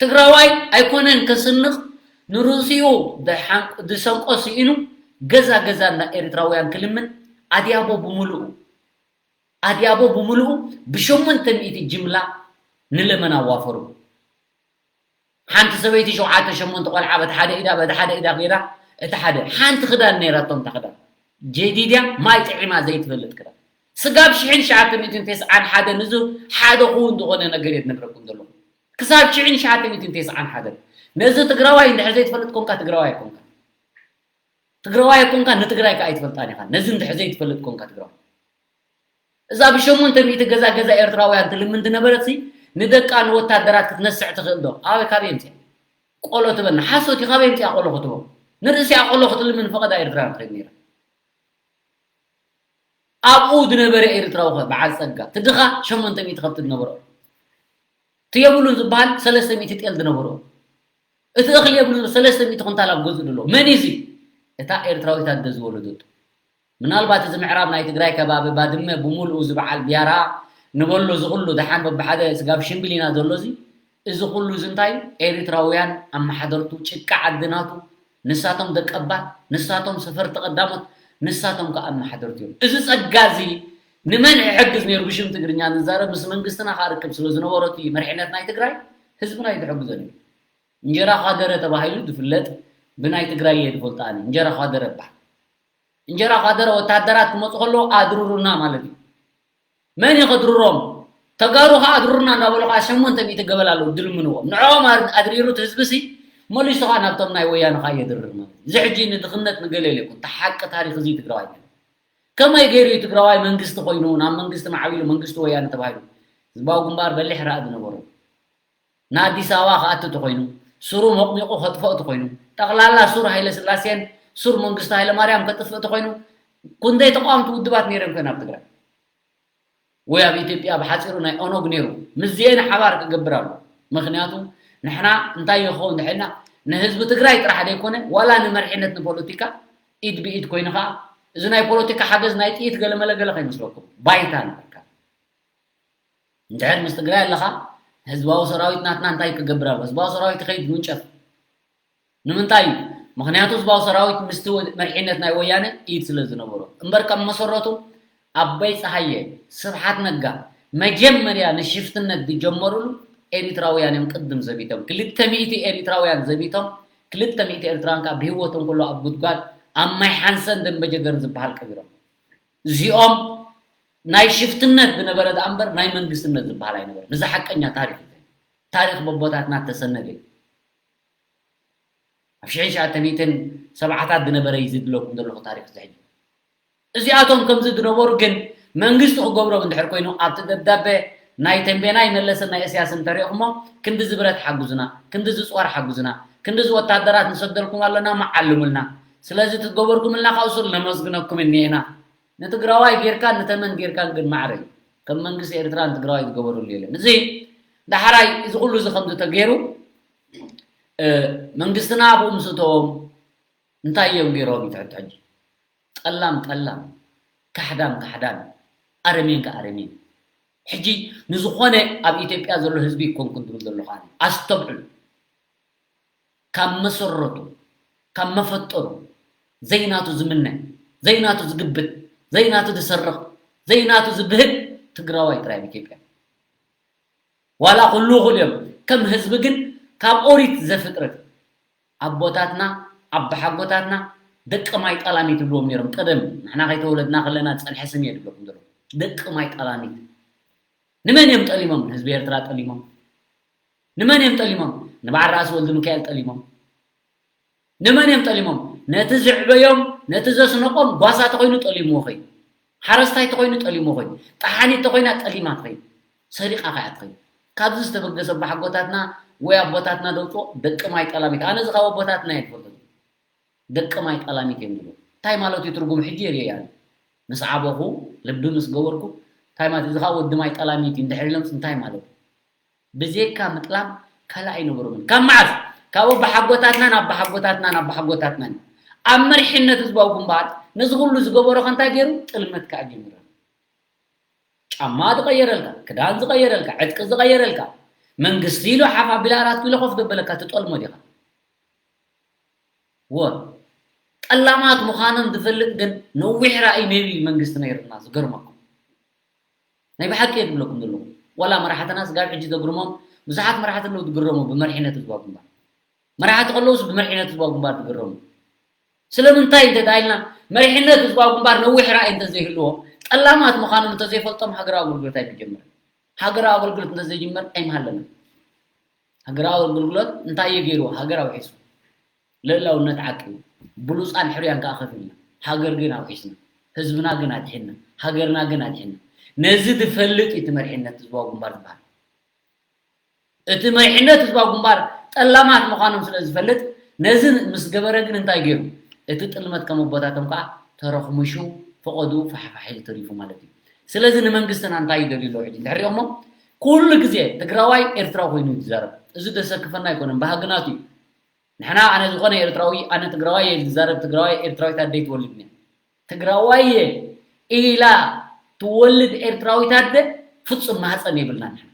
ትግራዋይ ኣይኮነን ከስንቕ፣ ንርእሲኡ ድሓን-፣ ድሰንቆ ስኢኑ ገዛ ገዛ እንዳ ኤርትራውያን ክልምን ኣድያቦ ብምሉኡ፣ ኣድያቦ ብምሉኡ ብሸሞንተ ሚእቲ ጅምላ ንለመና ኣዋፈሩ። ሓንቲ ሰበይቲ ሸውዓተ ሸሞንተ ቆልዓ በቲ ሓደ ኢዳ፣ በቲ ሓደ ኢዳ ገይራ፣ እቲ ሓደ ሓንቲ ክዳን ነይራቶም፣ እታ ክዳን ጀዲድያ ማይ ጥዒማ ዘይትፈልጥ ክዳን። ስጋብ ሽሕን ትሽዓተ ሚእትን ተስዓን ሓደን እዚ ሓደ ክውን ዝኾነ ነገር እየ ዝነግረኩም ዘለኹ። ክሳብ ሽሕን ትሽዓተ ሚእትን ተስዓን ሓደን ነዚ ትግራዋይ እንድሕር ዘይትፈልጥ ኮንካ ትግራዋይ ኣይኮንካ። ትግራዋይ ኣይኮንካ፣ ንትግራይ ከኣ ኣይትፈልጣን ኢኻ። ነዚ እንድሕር ዘይትፈልጥ ኮንካ ትግራዋይ። እዛ ብሸሞንተ ሚእቲ ገዛ ገዛ ኤርትራውያን ትልምን ዝነበረት ሲ ንደቃ ንወታደራት ክትነስዕ ትኽእል ዶ? ኣበይ ካበይ ኣምፅኣ? ቆሎ ትበና። ሓሶት እዩ። ካበይ ኣምፅኣ ቆሎ ክትቦ? ንርእሲኣ ቆሎ ክትልምን ፈቐዳ ኤርትራውያን ትኸይድ ነይራ። ኣብኡ ዝነበረ ኤርትራዊ ኸ በዓል ጸጋ፣ እቲ ድኻ ሸሞንተ ሚእቲ ከብቲ ዝነበሮ፣ እቲ የብሉን ዝበሃል ሰለስተ ሚእቲ ጤል ዝነበሮ፣ እቲ እኽሊ የብሉን ሰለስተ ሚእቲ ኩንታል ኣብ ገዝኡ ዘሎ። መን እዩ እዚ? እታ ኤርትራዊት ኣደ ዝወለደቱ። ምናልባት እዚ ምዕራብ ናይ ትግራይ ከባቢ ባድመ ብምሉኡ እዚ በዓል ቢያራ ንበሎ እዚ ኩሉ ደሓን በብሓደ ስጋብ ሽምብል ኢና ዘሎ እዚ፣ እዚ ኩሉ እዚ እንታይ እዩ? ኤሪትራውያን ኣመሓደርቱ ጭቃ ዓዲ ናቱ፣ ንሳቶም ደቀባት፣ ንሳቶም ሰፈርቲ ቀዳሞት፣ ንሳቶም ከኣ ኣመሓደርቲ እዮም። እዚ ጸጋ እዚ ንመን ይሕግዝ ነይሩ? ብሽም ትግርኛ ንዛረብ ምስ መንግስትና ከኣ ርክብ ስለ ዝነበሮ እቲ መሪሕነት ናይ ትግራይ ህዝብና እዩ ዝሕግዞ ነይሩ። እንጀራ ኳደረ ተባሂሉ ዝፍለጥ ብናይ ትግራይ እየ ዝፈልጦ ኣነ። እንጀራ ኳደረ ይበሃል። እንጀራ ኳደረ ወታደራት ክመፁ ከለዉ ኣድርሩና ማለት እዩ። መን እዩ ከድርሮም? ተጋሩ ከዓ ኣድርሩና እንዳበሉ ከዓ ሸሞንተ ሚእቲ ገበል ኣለዉ ድልምንዎም። ንዕኦም ኣር-፣ ኣድሪሩ እቲ ህዝቢ ሲ መሊሱ ከዓ ናብቶም ናይ ወያነ ከዓ የድርር ማለት እዩ። እዚ ሕጂ ንድኽነት ንገለ ኢለ ይኩን፣ እቲ ሓቂ ታሪኽ እዚ ትግራዋይ ገለ። ከመይ ገይሩ እዩ ትግራዋይ መንግስቲ ኮይኑ፣ ናብ መንግስቲ ማዕቢሉ፣ መንግስቲ ወያነ ተባሂሉ? ህዝባዊ ግንባር በሊሕ ራኢ ዝነበሮ። ንኣዲስ ኣበባ ክኣቱ ተኾይኑ፣ ሱሩ መቕሚቑ ከጥፍኦ ተኾይኑ፣ ጠቕላላ ሱር ሃይለ ስላሴን ሱር መንግስቱ ሃይለ ማርያም ከጥፍእ ተኾይኑ፣ ክንደይ ተቃወምቲ ውድባት ነይረን ከን ኣብ ትግራይ? ወይ ኣብ ኢትዮጵያ ብሓፂሩ ናይ ኦነግ ነይሩ፣ ምስዚኤን ሓባር ክገብር ኣሎ። ምኽንያቱ ንሕና እንታይ ይኸውን ድሕና ንህዝቢ ትግራይ ጥራሕ ዘይኮነ፣ ዋላ ንመርሒነት ንፖለቲካ ኢድ ብኢድ ኮይኑ ከዓ፣ እዚ ናይ ፖለቲካ ሓገዝ ናይ ጥይት ገለመለ ገለ ከይመስለኩም፣ ባይታ ነበርካ። እንድሕር ምስ ትግራይ ኣለኻ፣ ህዝባዊ ሰራዊት ናትና እንታይ ክገብር ኣለዎ? ህዝባዊ ሰራዊት ይኸይድ ይውንጨፍ። ንምንታይ እዩ? ምኽንያቱ ህዝባዊ ሰራዊት ምስቲ ወ-፣ መሪሕነት ናይ ወያነ ኢድ ስለ ዝነበሮ። እምበር ካብ መሰረቱ ኣቦይ ፀሃየ፣ ስብሓት ነጋ መጀመርያ ንሽፍትነት ዝጀመሩሉ ኤሪትራውያን እዮም ቅድም ዘቢቶም። ክልተ ሚእቲ ኤሪትራውያን ዘቢቶም፣ ክልተ ሚእቲ ኤርትራውያን ከዓ ብህይወቶም ከሎ ኣብ ጉድጓድ ኣብ ማይ ሓንሰን ደንበጀገር ዝበሃል ቀቢሮም። እዚኦም ናይ ሽፍትነት ዝነበረ ደኣ እምበር ናይ መንግስትነት ዝበሃል ኣይነበረን። እዚ ሓቀኛ ታሪኽ እዩ። ታሪኽ በቦታትና እተሰነደ እዩ። ኣብ ሽሕን ትሽዓተ ሚእትን ሰብዓታት ዝነበረ እዩ ዝድለኩም ዘለኹ ታሪኽ እዚ ሕጂ። እዚኣቶም ከምዚ ዝነበሩ ግን መንግስቲ ክገብሮም እንድሕር ኮይኑ ኣብቲ ደብዳበ ናይ ተንቤናይ መለስን ናይ እስያስን እንተሪእኹሞ ክንድዚ ብረት ሓግዙና፣ ክንድዚ ጸዋር ሓግዙና፣ ክንድዚ ወታደራት ንሰደልኩም ኣለና መዓልሙልና። ስለዚ እቲ ዝገበርኩምልና ካብኡ ስር ነመስግነኩም እኒኤና። ንትግራዋይ ጌርካ ንተመን ጌርካ ግን ማዕረ እዩ። ከም መንግስቲ ኤርትራ ንትግራዋይ ዝገበሩሉ የለን። እዚ ዳሕራይ እዚ ኩሉ እዚ ከምዚ ተገይሩ፣ እ፣ መንግስትና ኣብኡ ምስ እተዎም እንታይ እዮም ገይሮም? ይትሕት ሕጂ ጠላም ጠላም፣ ካሕዳም ካሕዳም፣ ኣረሜን ከኣ ኣረሜን። ሕጂ ንዝኾነ ኣብ ኢትዮጵያ ዘሎ ህዝቢ ይኮንኩን ዝብል ዘለኹ ኣነ። ኣስተብዕሉ። ካብ መሰረቱ፣ ካብ መፈጠሩ ዘይናቱ ዝምነ፣ ዘይናቱ ዝግብት፣ ዘይናቱ ዝሰርቕ፣ ዘይናቱ ዝብህግ ትግራዋይ ጥራይ ኣብ ኢትዮጵያ። ዋላ ኩሉ እኹል እዮም። ከም ህዝቢ ግን ካብ ኦሪት ዘፍጥረት ኣቦታትና፣ ኣቦሓጎታትና ደቂ ማይ ጠላሚት ይብልዎም ነይሮም። ቀደም ንሕና ከይተወለድና ከለና ዝጸንሐ ስም እየ ዝብለኩም ዘለኹ። ደቂ ማይ ጠላሚት። ንመን እዮም ጠሊሞም? ንህዝቢ ኤርትራ ጠሊሞም። ንመን እዮም ጠሊሞም? ንበዓል ራእሲ ወልደ ሚካኤል ጠሊሞም። ንመን እዮም ጠሊሞም? ነቲ ዘዕበዮም፣ ነቲ ዘስነቖም ጓሳ ተኾይኑ ጠሊምዎ ኸይ። ሓረስታይ ተኾይኑ ጠሊምዎ ኸይ። ጠሓኒት ተኾይና ጠሊማ ትኸይ። ሰሪቓ ከያ ትኸይ። ካብዚ ዝተበገሰ ኣቦሓጎታትና ወይ ኣቦታትና ደውፅኦ ደቂ ማይ ጠላሚት። ኣነ እዚ ካብ ኣቦታትና እየ ዝፈልጦ። ደቂ ማይ ጠላሚት እዮም ዝብሉ። እንታይ ማለት እዩ ትርጉም? ሕጂ የርእየ ኣነ። ምስ ዓበኹ፣ ልቢ ምስ ገበርኩ፣ እንታይ ማለት እዩ? እዚ ኸዓ ወዲ ማይ ጠላሚት እዩ እንድሕር ኢሎምስ እንታይ ማለት እዩ? ብዜካ ምጥላም ካልእ ኣይነበሮምን። ካብ መዓስ? ካብ ኣቦሓጎታትናን ኣቦሓጎታትናን ኣቦሓጎታትናን። ኣብ መሪሕነት ህዝባዊ ግንባር ነዚ ኩሉ ዝገበሮ ከ እንታይ ገይሩ? ጥልመት ከኣ ጀሚሩ። ጫማ ዝቐየረልካ፣ ክዳን ዝቐየረልካ፣ ዕጥቂ ዝቐየረልካ፣ መንግስቲ ኢሉ ሓፍ ኣቢላ ኣራት ኪሎ ኮፍ ዘበለካ ትጠልሞ ዲኻ? ወ ጠላማት ምዃኖም ዝፈልጥ ግን ነዊሕ ራእይ maybe መንግስቲ ነይርና። ዝገርመኩም ናይ ብሓቂ እየ ዝብለኩም ዘለኹ። ዋላ መራሕትና ስጋብ ሕጂ ዘግርሞም ብዙሓት መራሕቲ ኣለዉ ዝግረሙ ብመሪሕነት ህዝባዊ ግንባር። መራሕቲ ከለውስ ብመሪሕነት ህዝባዊ ግንባር ዝግረሙ ስለምንታይ እንተ ኢልና መሪሕነት ህዝባዊ ግንባር ነዊሕ ራእይ እንተዘይህልዎም ጠላማት ምዃኖም እንተዘይፈልጦም ሃገራዊ ኣገልግሎት ኣይምጀምርን። ሃገራዊ ኣገልግሎት እንተዘይጅመር ኣይምሃለናን። ሃገራዊ ኣገልግሎት እንታይ እዩ ገይርዎ? ሃገር ኣውሒሱ፣ ልእላውነት ዓቂቡ፣ ብሉፃን ሕርያን ከዓ ከፊልና፣ ሃገር ግን ኣውሒስና፣ ህዝብና ግን ኣድሒንና፣ ሃገርና ግን ኣድሒንና። ነዚ ዝፈልጥ እዩ እቲ መሪሕነት ህዝባዊ ግንባር ዝበሃል። እቲ መሪሕነት ህዝባዊ ግንባር ጠላማት ምዃኖም ስለ ዝፈልጥ ነዚ ምስ ገበረ ግን እንታይ ገይሩ? እቲ ጥልመት ከም ኣቦታቶም ከዓ ተረኽሙሹ ፈቐድኡ ፋሕፋሕ ኢሉ ተሪፉ ማለት እዩ። ስለዚ ንመንግስትና እንታይ ይደልዩ ኣለዉ ሕጂ እንድሕር ሪኦሞ ኩሉ ግዜ ትግራዋይ ኤርትራዊ ኮይኑ እዩ ዝዛረብ። እዚ ደሰክፈና ኣይኮነን፣ ባህግናቱ እዩ። ንሕና ኣነ ዝኾነ ኤርትራዊ ኣነ ትግራዋይ እየ ዝዛረብ፣ ትግራዋይ ኤርትራዊት ኣደይ ትወልድኒ እያ። ትግራዋይ እየ ኢላ ትወልድ ኤርትራዊት ኣደ ፍጹም ማህፀን የብልና ንሕና።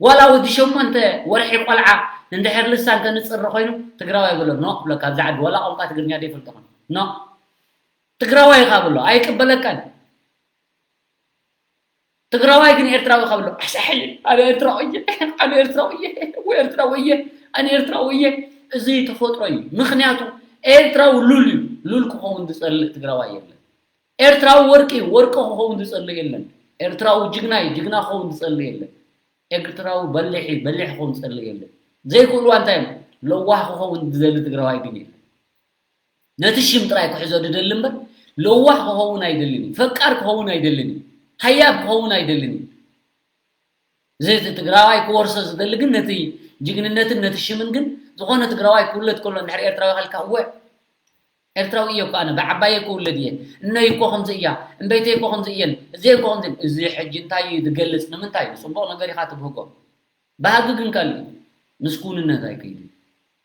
ዋላ ወዲ ሸሞንተ ወርሒ ቆልዓ እንድሕር ልሳን ከንፅር ኮይኑ ትግራዋይ ብሎ ኖ ክብለካ ኣብዚ ዓዲ ዋላ ቋንቋ ትግርኛ ዘይፈልጦ ኾነ ኖ ትግራዋይ ኢኻ ብሎ ኣይቅበለካን። ትግራዋይ ግን ኤርትራዊ ኢኻ ብሎ ኣሳሕል ኣነ ኤርትራዊ እየ ኣነ ኤርትራዊ እየ ወይ ኤርትራዊ እየ ኣነ ኤርትራዊ እየ። እዚ ተፈጥሮ እዩ። ምክንያቱ ኤርትራዊ ሉል እዩ። ሉል ክኸውን ዝፀልእ ትግራዋይ የለን። ኤርትራዊ ወርቂ እዩ፣ ወርቂ ክኸውን ዝጸልእ የለን። ኤርትራዊ ጅግና እዩ፣ ጅግና ክኸውን ዝጸልእ የለን። ኤርትራዊ በሊሕ እዩ፣ በሊሕ ክኸውን ዝጸልእ የለን። ዘይክእልዋ እንታይ እዮም? ለዋህ ክኸውን ዝደሊ ትግራዋይ ግን የለን። ነቲ ሽም ጥራይ ክሕዞ ዝደሊ እምበር ለዋህ ክኸውን ኣይደልን እዩ፣ ፈቃር ክኸውን ኣይደልን እዩ፣ ሃያብ ክኸውን ኣይደልን እዩ። እዚ እቲ ትግራዋይ ክወርሶ ዝደሊ ግን ነቲ ጅግንነትን ነቲ ሽምን ግን ዝኾነ ትግራዋይ ክውለድ ከሎ እንድሕር ኤርትራዊ ከልካ እወ ኤርትራዊ እየ እኮ ኣነ ብዓባየ ክውለድ እየ እነይ እኮ ከምዚ እያ እምበይተይ እኮ ከምዚ እየን እዚ እኮ ከምዚ እዚ ሕጂ እንታይ እዩ ዝገልፅ ንምንታይ እዩ ፅቡቕ ነገር ኢኻ ትብህጎ ባህጊ ግን ካልእ እዩ ምስ ክውንነት ኣይከይድን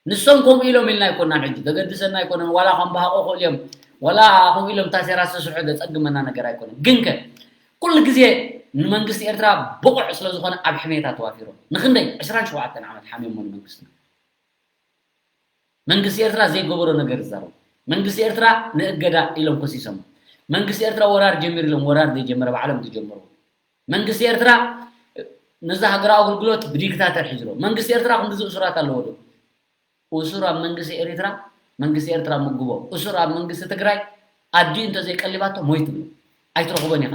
ንሶም ከምኡ ኢሎም ኢልና ኣይኮናን ሕጂ ዘገድሰና ኣይኮነን ዋላ ከም ባህቆ ክእል እዮም ዋላ ከምኡ ኢሎም ታሴራ ዝተስርሑ ዘፀግመና ነገር ኣይኮነን ግንከ ኩሉ ግዜ ንመንግስቲ ኤርትራ ብቑዕ ስለዝኾነ ኣብ ሕሜታ ተዋፊሮም ንክንደይ ዕስራን ሸውዓተን ዓመት ሓሚዮሞ ንመንግስትና መንግስቲ ኤርትራ ዘይገበሮ ነገር ይዛረቡ። መንግስቲ ኤርትራ ንእገዳ ኢሎም ከሲሶም። መንግስቲ ኤርትራ ወራር ጀሚሩ ኢሎም ወራር ዘይጀመረ ባዕሎም ዝጀመሩ። መንግስቲ ኤርትራ ነዛ ሃገራዊ ኣገልግሎት ብዲክታተር ሒዝሮ። መንግስቲ ኤርትራ ክንድዚ እሱራት ኣለዎ ዶ? እሱር ኣብ መንግስቲ ኤርትራ መንግስቲ ኤርትራ ምግቦ። እሱር ኣብ መንግስቲ ትግራይ ኣዲኡ እንተዘይቀሊባቶ ሞይቱ ኣሎ። ኣይትረኽቦን ኢኻ።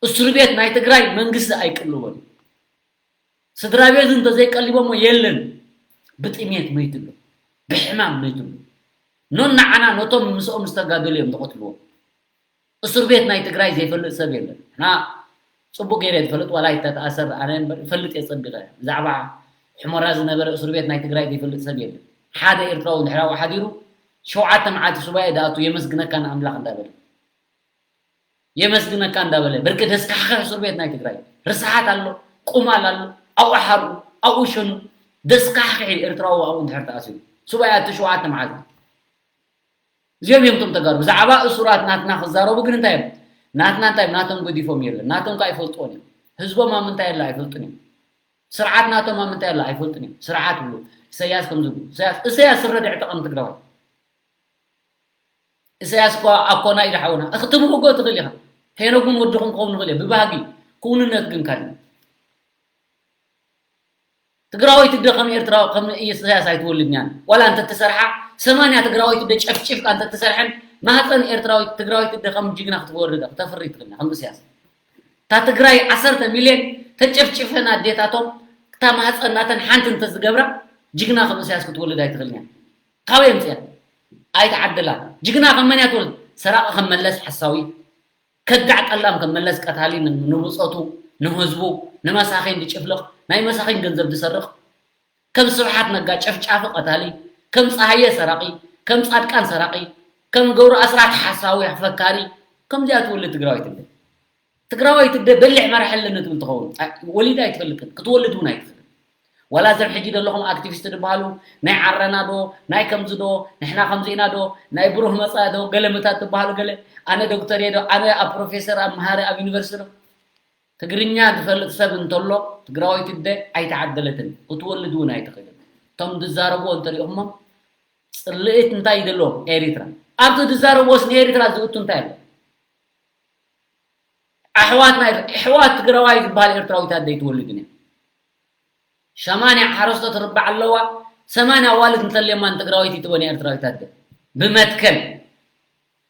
እስር ቤት ናይ ትግራይ መንግስቲ ኣይቅልቦን። ስድራ ቤቱ እንተዘይቀሊቦሞ የለን። ብጥሜት መይቱ ኣሎ። ብሕማም መይቱ ኣሎ። ኖን ንዓና ነቶም ምስኦም ዝተጋደሉ እዮም ዝቐትልዎም። እስር ቤት ናይ ትግራይ ዘይፈልጥ ሰብ የለን። እና ፅቡቅ ገይረ ዝፈልጥ ዋላ ይተተኣሰር ኣነ እምበር ይፈልጥ እየ ፀቢቐ። ብዛዕባ ሕሞራ ዝነበረ እስር ቤት ናይ ትግራይ ዘይፈልጥ ሰብ የለን። ሓደ ኤርትራዊ እንድሕር ኣብኡ ሓዲሩ ሸውዓተ መዓልቲ ሱባኤ ዝኣቱ የመስግነካ ንኣምላኽ እንዳበለ የመስግነካ እንዳበለ ብርቂ ደስካሕክሕ እስር ቤት ናይ ትግራይ ርስሓት ኣሎ ቁማል ኣሎ ኣብኡ ሓርኡ ኣብኡ ሸኑ ደስካሕክሕ ኢሉ ኤርትራዊ ኣብኡ እንድሕር ተኣሲሩ ሱባኤ ኣቲ ሸውዓተ መዓልቲ እዚኦም እዮም እቶም ተጋሩ ብዛዕባ እሱራት ናትና ክዛረቡ ግን እንታይ እዮም ናትና እንታይ ናቶም ገዲፎም የለን ናቶም ከዓ ይፈልጥዎን እዮም ህዝቦም ኣብ ምንታይ ኣለ ኣይፈልጡን እዮም ስርዓት ናቶም ኣብ ምንታይ ኣለ ኣይፈልጡን እዮም ስርዓት ብሉ ኢሰያስ ከምዝብሉ ኢሰያስ ኢሰያስ ስረ ድዕጠቐም ትግራዋይ ኢሳያስ እኮ ኣኮና ኢሉ ሓውና ክትብህጎ ትኽእል ኢኻ። ሄኖግ እውን ወድኹም ክኸውን ይኽእል እዩ ብባህጊ ክውንነት ግን ካልእ ትግራወይቲ ደ ከም ኤርትራ ከም ኢሳያስ ኣይትወልድን እያ ዋላ እንተትሰርሓ ሰማንያ ትግራወይቲ ደ ጨፍጪፍካ እንተትሰርሐን ማህፀን ኤርትራዊት ትግራወይቲ ደ ከም ጅግና ክትወርድ ክተፍሪ ትኽእል ከም ኢሳያስ እታ ትግራይ ዓሰርተ ሚልዮን ተጨፍጭፈን ኣዴታቶም እታ ማህፀን ናተን ሓንቲ እንተዝገብራ ጅግና ከም ኢሳያስ ክትወልድ ኣይትኽእልን እያ። ካበይ ኣምፅያ? ኣይትዓድላ። ጅግና ከም መን እያ ትወልድ? ሰራቂ ከም መለስ ሓሳዊ፣ ከዳዕ ጠላም ከም መለስ ቀታሊ ንብፆቱ፣ ንህዝቡ፣ ንመሳኺን ዝጭፍልቕ፣ ናይ መሳኺን ገንዘብ ዝሰርቕ፣ ከም ስብሓት ነጋ ጨፍጫፊ ቀታሊ፣ ከም ፀሃየ ሰራቂ፣ ከም ፃድቃን ሰራቂ፣ ከም ገብሩ ኣስራት ሓሳዊ ፈካሪ፣ ከምዚኣ ትውልድ ትግራወይቲ እንደ ትግራወይቲ እንደ በሊሕ መራሒ ኣለኒ ትብል ትኸውን። ወሊዳ ኣይትፈልጥን፣ ክትወልድ እውን ኣይትኽእልን። ዋላ እዞም ሕጂ ዘለኹም ኣክቲቪስት ዝበሃሉ ናይ ዓረና ዶ ናይ ከምዚ ዶ ንሕና ከምዚ ኢና ዶ ናይ ብሩህ መጻኢ ዶ ገለ ምታት ትበሃሉ ገለ ኣነ ዶክተር እየ ዶ ኣነ ኣብ ፕሮፌሰር ኣብ መሃሪ ኣብ ዩኒቨርሲቲ ዶ ትግርኛ ዝፈልጥ ሰብ እንተሎ ትግራወይቲ እደ ኣይተዓደለትን ክትወልድ እውን ኣይትኽእልን። እቶም ዝዛረብዎ እንተሪእኹሞም ጽልእት እንታይ ይደልዎም ኤሪትራ ኣብቲ ዝዛረብዎስ ንኤሪትራ ዝእቱ እንታይ ኣሎ? ኣሕዋት ናይ ኣሕዋት ትግራዋይ ዝበሃል ኤርትራዊት ኣደ ኣይትወልድን እያ። ሸማንያ ሓረስቶት ርባዕ ኣለዋ። ሰማንያ ኣዋልድ እንተልየማ ንትግራወይቲ ትበን እያ ኤርትራዊት ኣደ። ብመትከል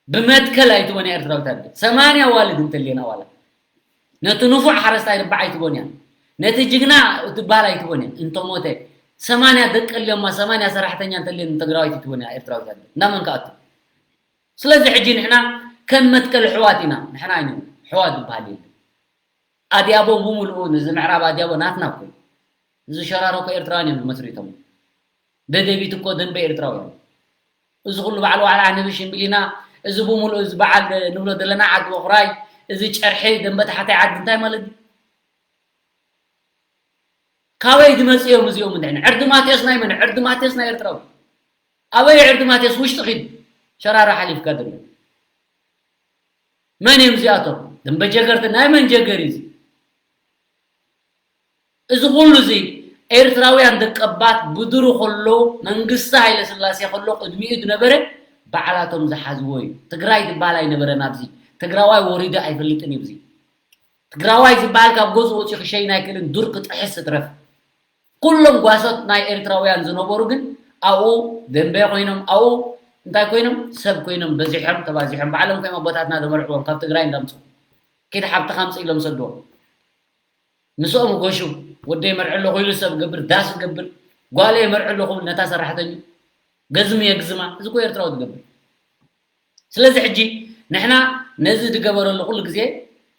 ብመትከል ኣይትበን እያ ኤርትራዊት ኣደ። ሰማንያ ኣዋልድ እንተልየን ኣዋላ ነቲ ንፉዕ ሓረስታይ ርባዕ ኣይትበን እያ። ነቲ ጅግና ትበሃል ኣይትበን እያ። እንተሞተ ሰማንያ ደቂ ኣልዮማ ሰማንያ ሰራሕተኛ እንተልየን ንትግራወይቲ ትበን እያ ኤርትራዊት ኣደ። እንዳመን ከኣቱ? ስለዚ ሕጂ ንሕና ከም መትከል ኣሕዋት ኢና። ንሕና ኣይነ ኣሕዋት ዝበሃል የለን። ኣድያቦ ብምሉኡ ነዚ ምዕራብ ኣድያቦ ናትና እኮ እዩ። እዚ ሸራሮ እኮ ኤርትራውያን እዮም መስሪቶም። ደደቢት እኮ ደንበ ኤርትራውያን። እዚ ኩሉ በዓል ዋዕላ ንብሽ እምቢልና እዚ ብምሉኡ እዚ በዓል ንብሎ ዘለና ዓዲ በኹራይ እዚ ጨርሒ ደንበ ታሕታይ ዓዲ እንታይ ማለት እዩ? ካበይ ዝመጽእ እዮም እዚኦም እንድሕን ዕርዲ ማቴዎስ ናይ መን ዕርዲ ማቴዎስ ናይ ኤርትራዊ ኣበይ ዕርዲ ማቴዎስ ውሽጢ ኺድ ሸራራ ሓሊፍካ ዘሎ መን እዮም እዚኣቶም ደንበ ጀገርቲ ናይ መን ጀገር እዩ እዚ እዚ ኩሉ እዚ ኤርትራውያን ደቀባት ብድሩ ከሎ መንግስቲ ሃይለ ስላሴ ከሎ ቅድሚኡ ዝነበረ ባዕላቶም ዝሓዝዎ እዩ ትግራይ ዝበሃል ኣይነበረን ኣብዚ ትግራዋይ ወሪዱ ኣይፈልጥን እዩ እዚ ትግራዋይ ዝበሃል ካብ ገዝኡ ወፂኡ ክሸይን ኣይክእልን ዱር ክጥሕስ ትረፍ ኩሎም ጓሶት ናይ ኤርትራውያን ዝነበሩ ግን ኣብኡ ደንበ ኮይኖም ኣብኡ እንታይ ኮይኖም ሰብ ኮይኖም በዚሖም ተባዚሖም ባዕሎም ኮይም ኣቦታትና ዘመርዕዎም ካብ ትግራይ እንዳምፁ ኪድ ሓብትኻ ምፅ ኢሎም ሰድዎም ምስኦም ጎሹ ወደይ መርዒ ኣለኹ ኢሉ ሰብ ገብር ዳስ ገብር ጓለይ መርዒ ኣለኹ ነታ ሰራሕተኛ ገዝሚ የግዝማ እዚ ኮ ኤርትራዊ ትገብር ስለዚ ሕጂ ንሕና ነዚ ዝገበረሉ ኩሉ ግዜ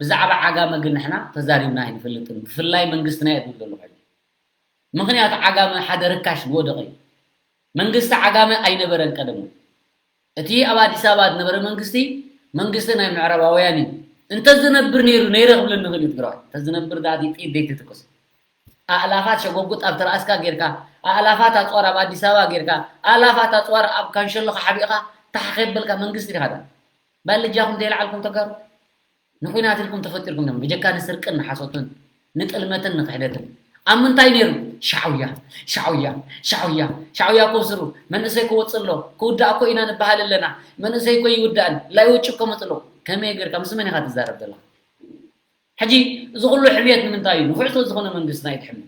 ብዛዕባ ዓጋመ ግን ንሕና ተዛሪብና ኣይንፈልጥን ብፍላይ መንግስትና እየ ዝብል ዘለኹ ሕጂ ምኽንያቱ ዓጋመ ሓደ ርካሽ ዝወደቐ እዩ መንግስቲ ዓጋመ ኣይነበረን ቀደሙ እቲ ኣብ ኣዲስ ኣበባ ዝነበረ መንግስቲ መንግስቲ ናይ ምዕራባውያን እዩ እንተዝነብር ነይሩ ነይረ ክብለኒ ክእል እዩ ትግራዋይ እንተዝነብር ዳ ጥይት ዘይትትኩስ ኣእላፋት ሸጎጉጥ ኣብ ትርኣስካ ጌርካ ኣእላፋት ኣፅዋር ኣብ ኣዲስ ኣበባ ጌርካ ኣእላፋት ኣፅዋር ኣብ ካንሸሎ ሓቢእኻ ታሕ ከየበልካ መንግስቲ ዲኻ ዳ ባልጃኹም ዘይለዓልኩም ተጋሩ ንኹናት ኢልኩም ተፈጢርኩም ዲኹም ብጀካ ንስርቅን ንሓሶትን ንጥልመትን ንክሕደትን ኣብ ምንታይ ነይሩ ሻዕውያ ሻዕውያ ሻዕውያ ሻዕውያ ኮስሩ መንእሰይ ክወፅእ ኣሎ ክውዳእ እኮ ኢና ንበሃል ኣለና መንእሰይ እኮ ይውዳእን ላይ ውጭ እኮ መፅሎ ከመይ ጌርካ ምስ መን ኢኻ ትዛረብ ዘለኻ ሕጂ እዚ ኩሉ ሕምየት ንምንታይ እዩ ንፉዕ ስለ ዝኾነ መንግስትና ይትሕምም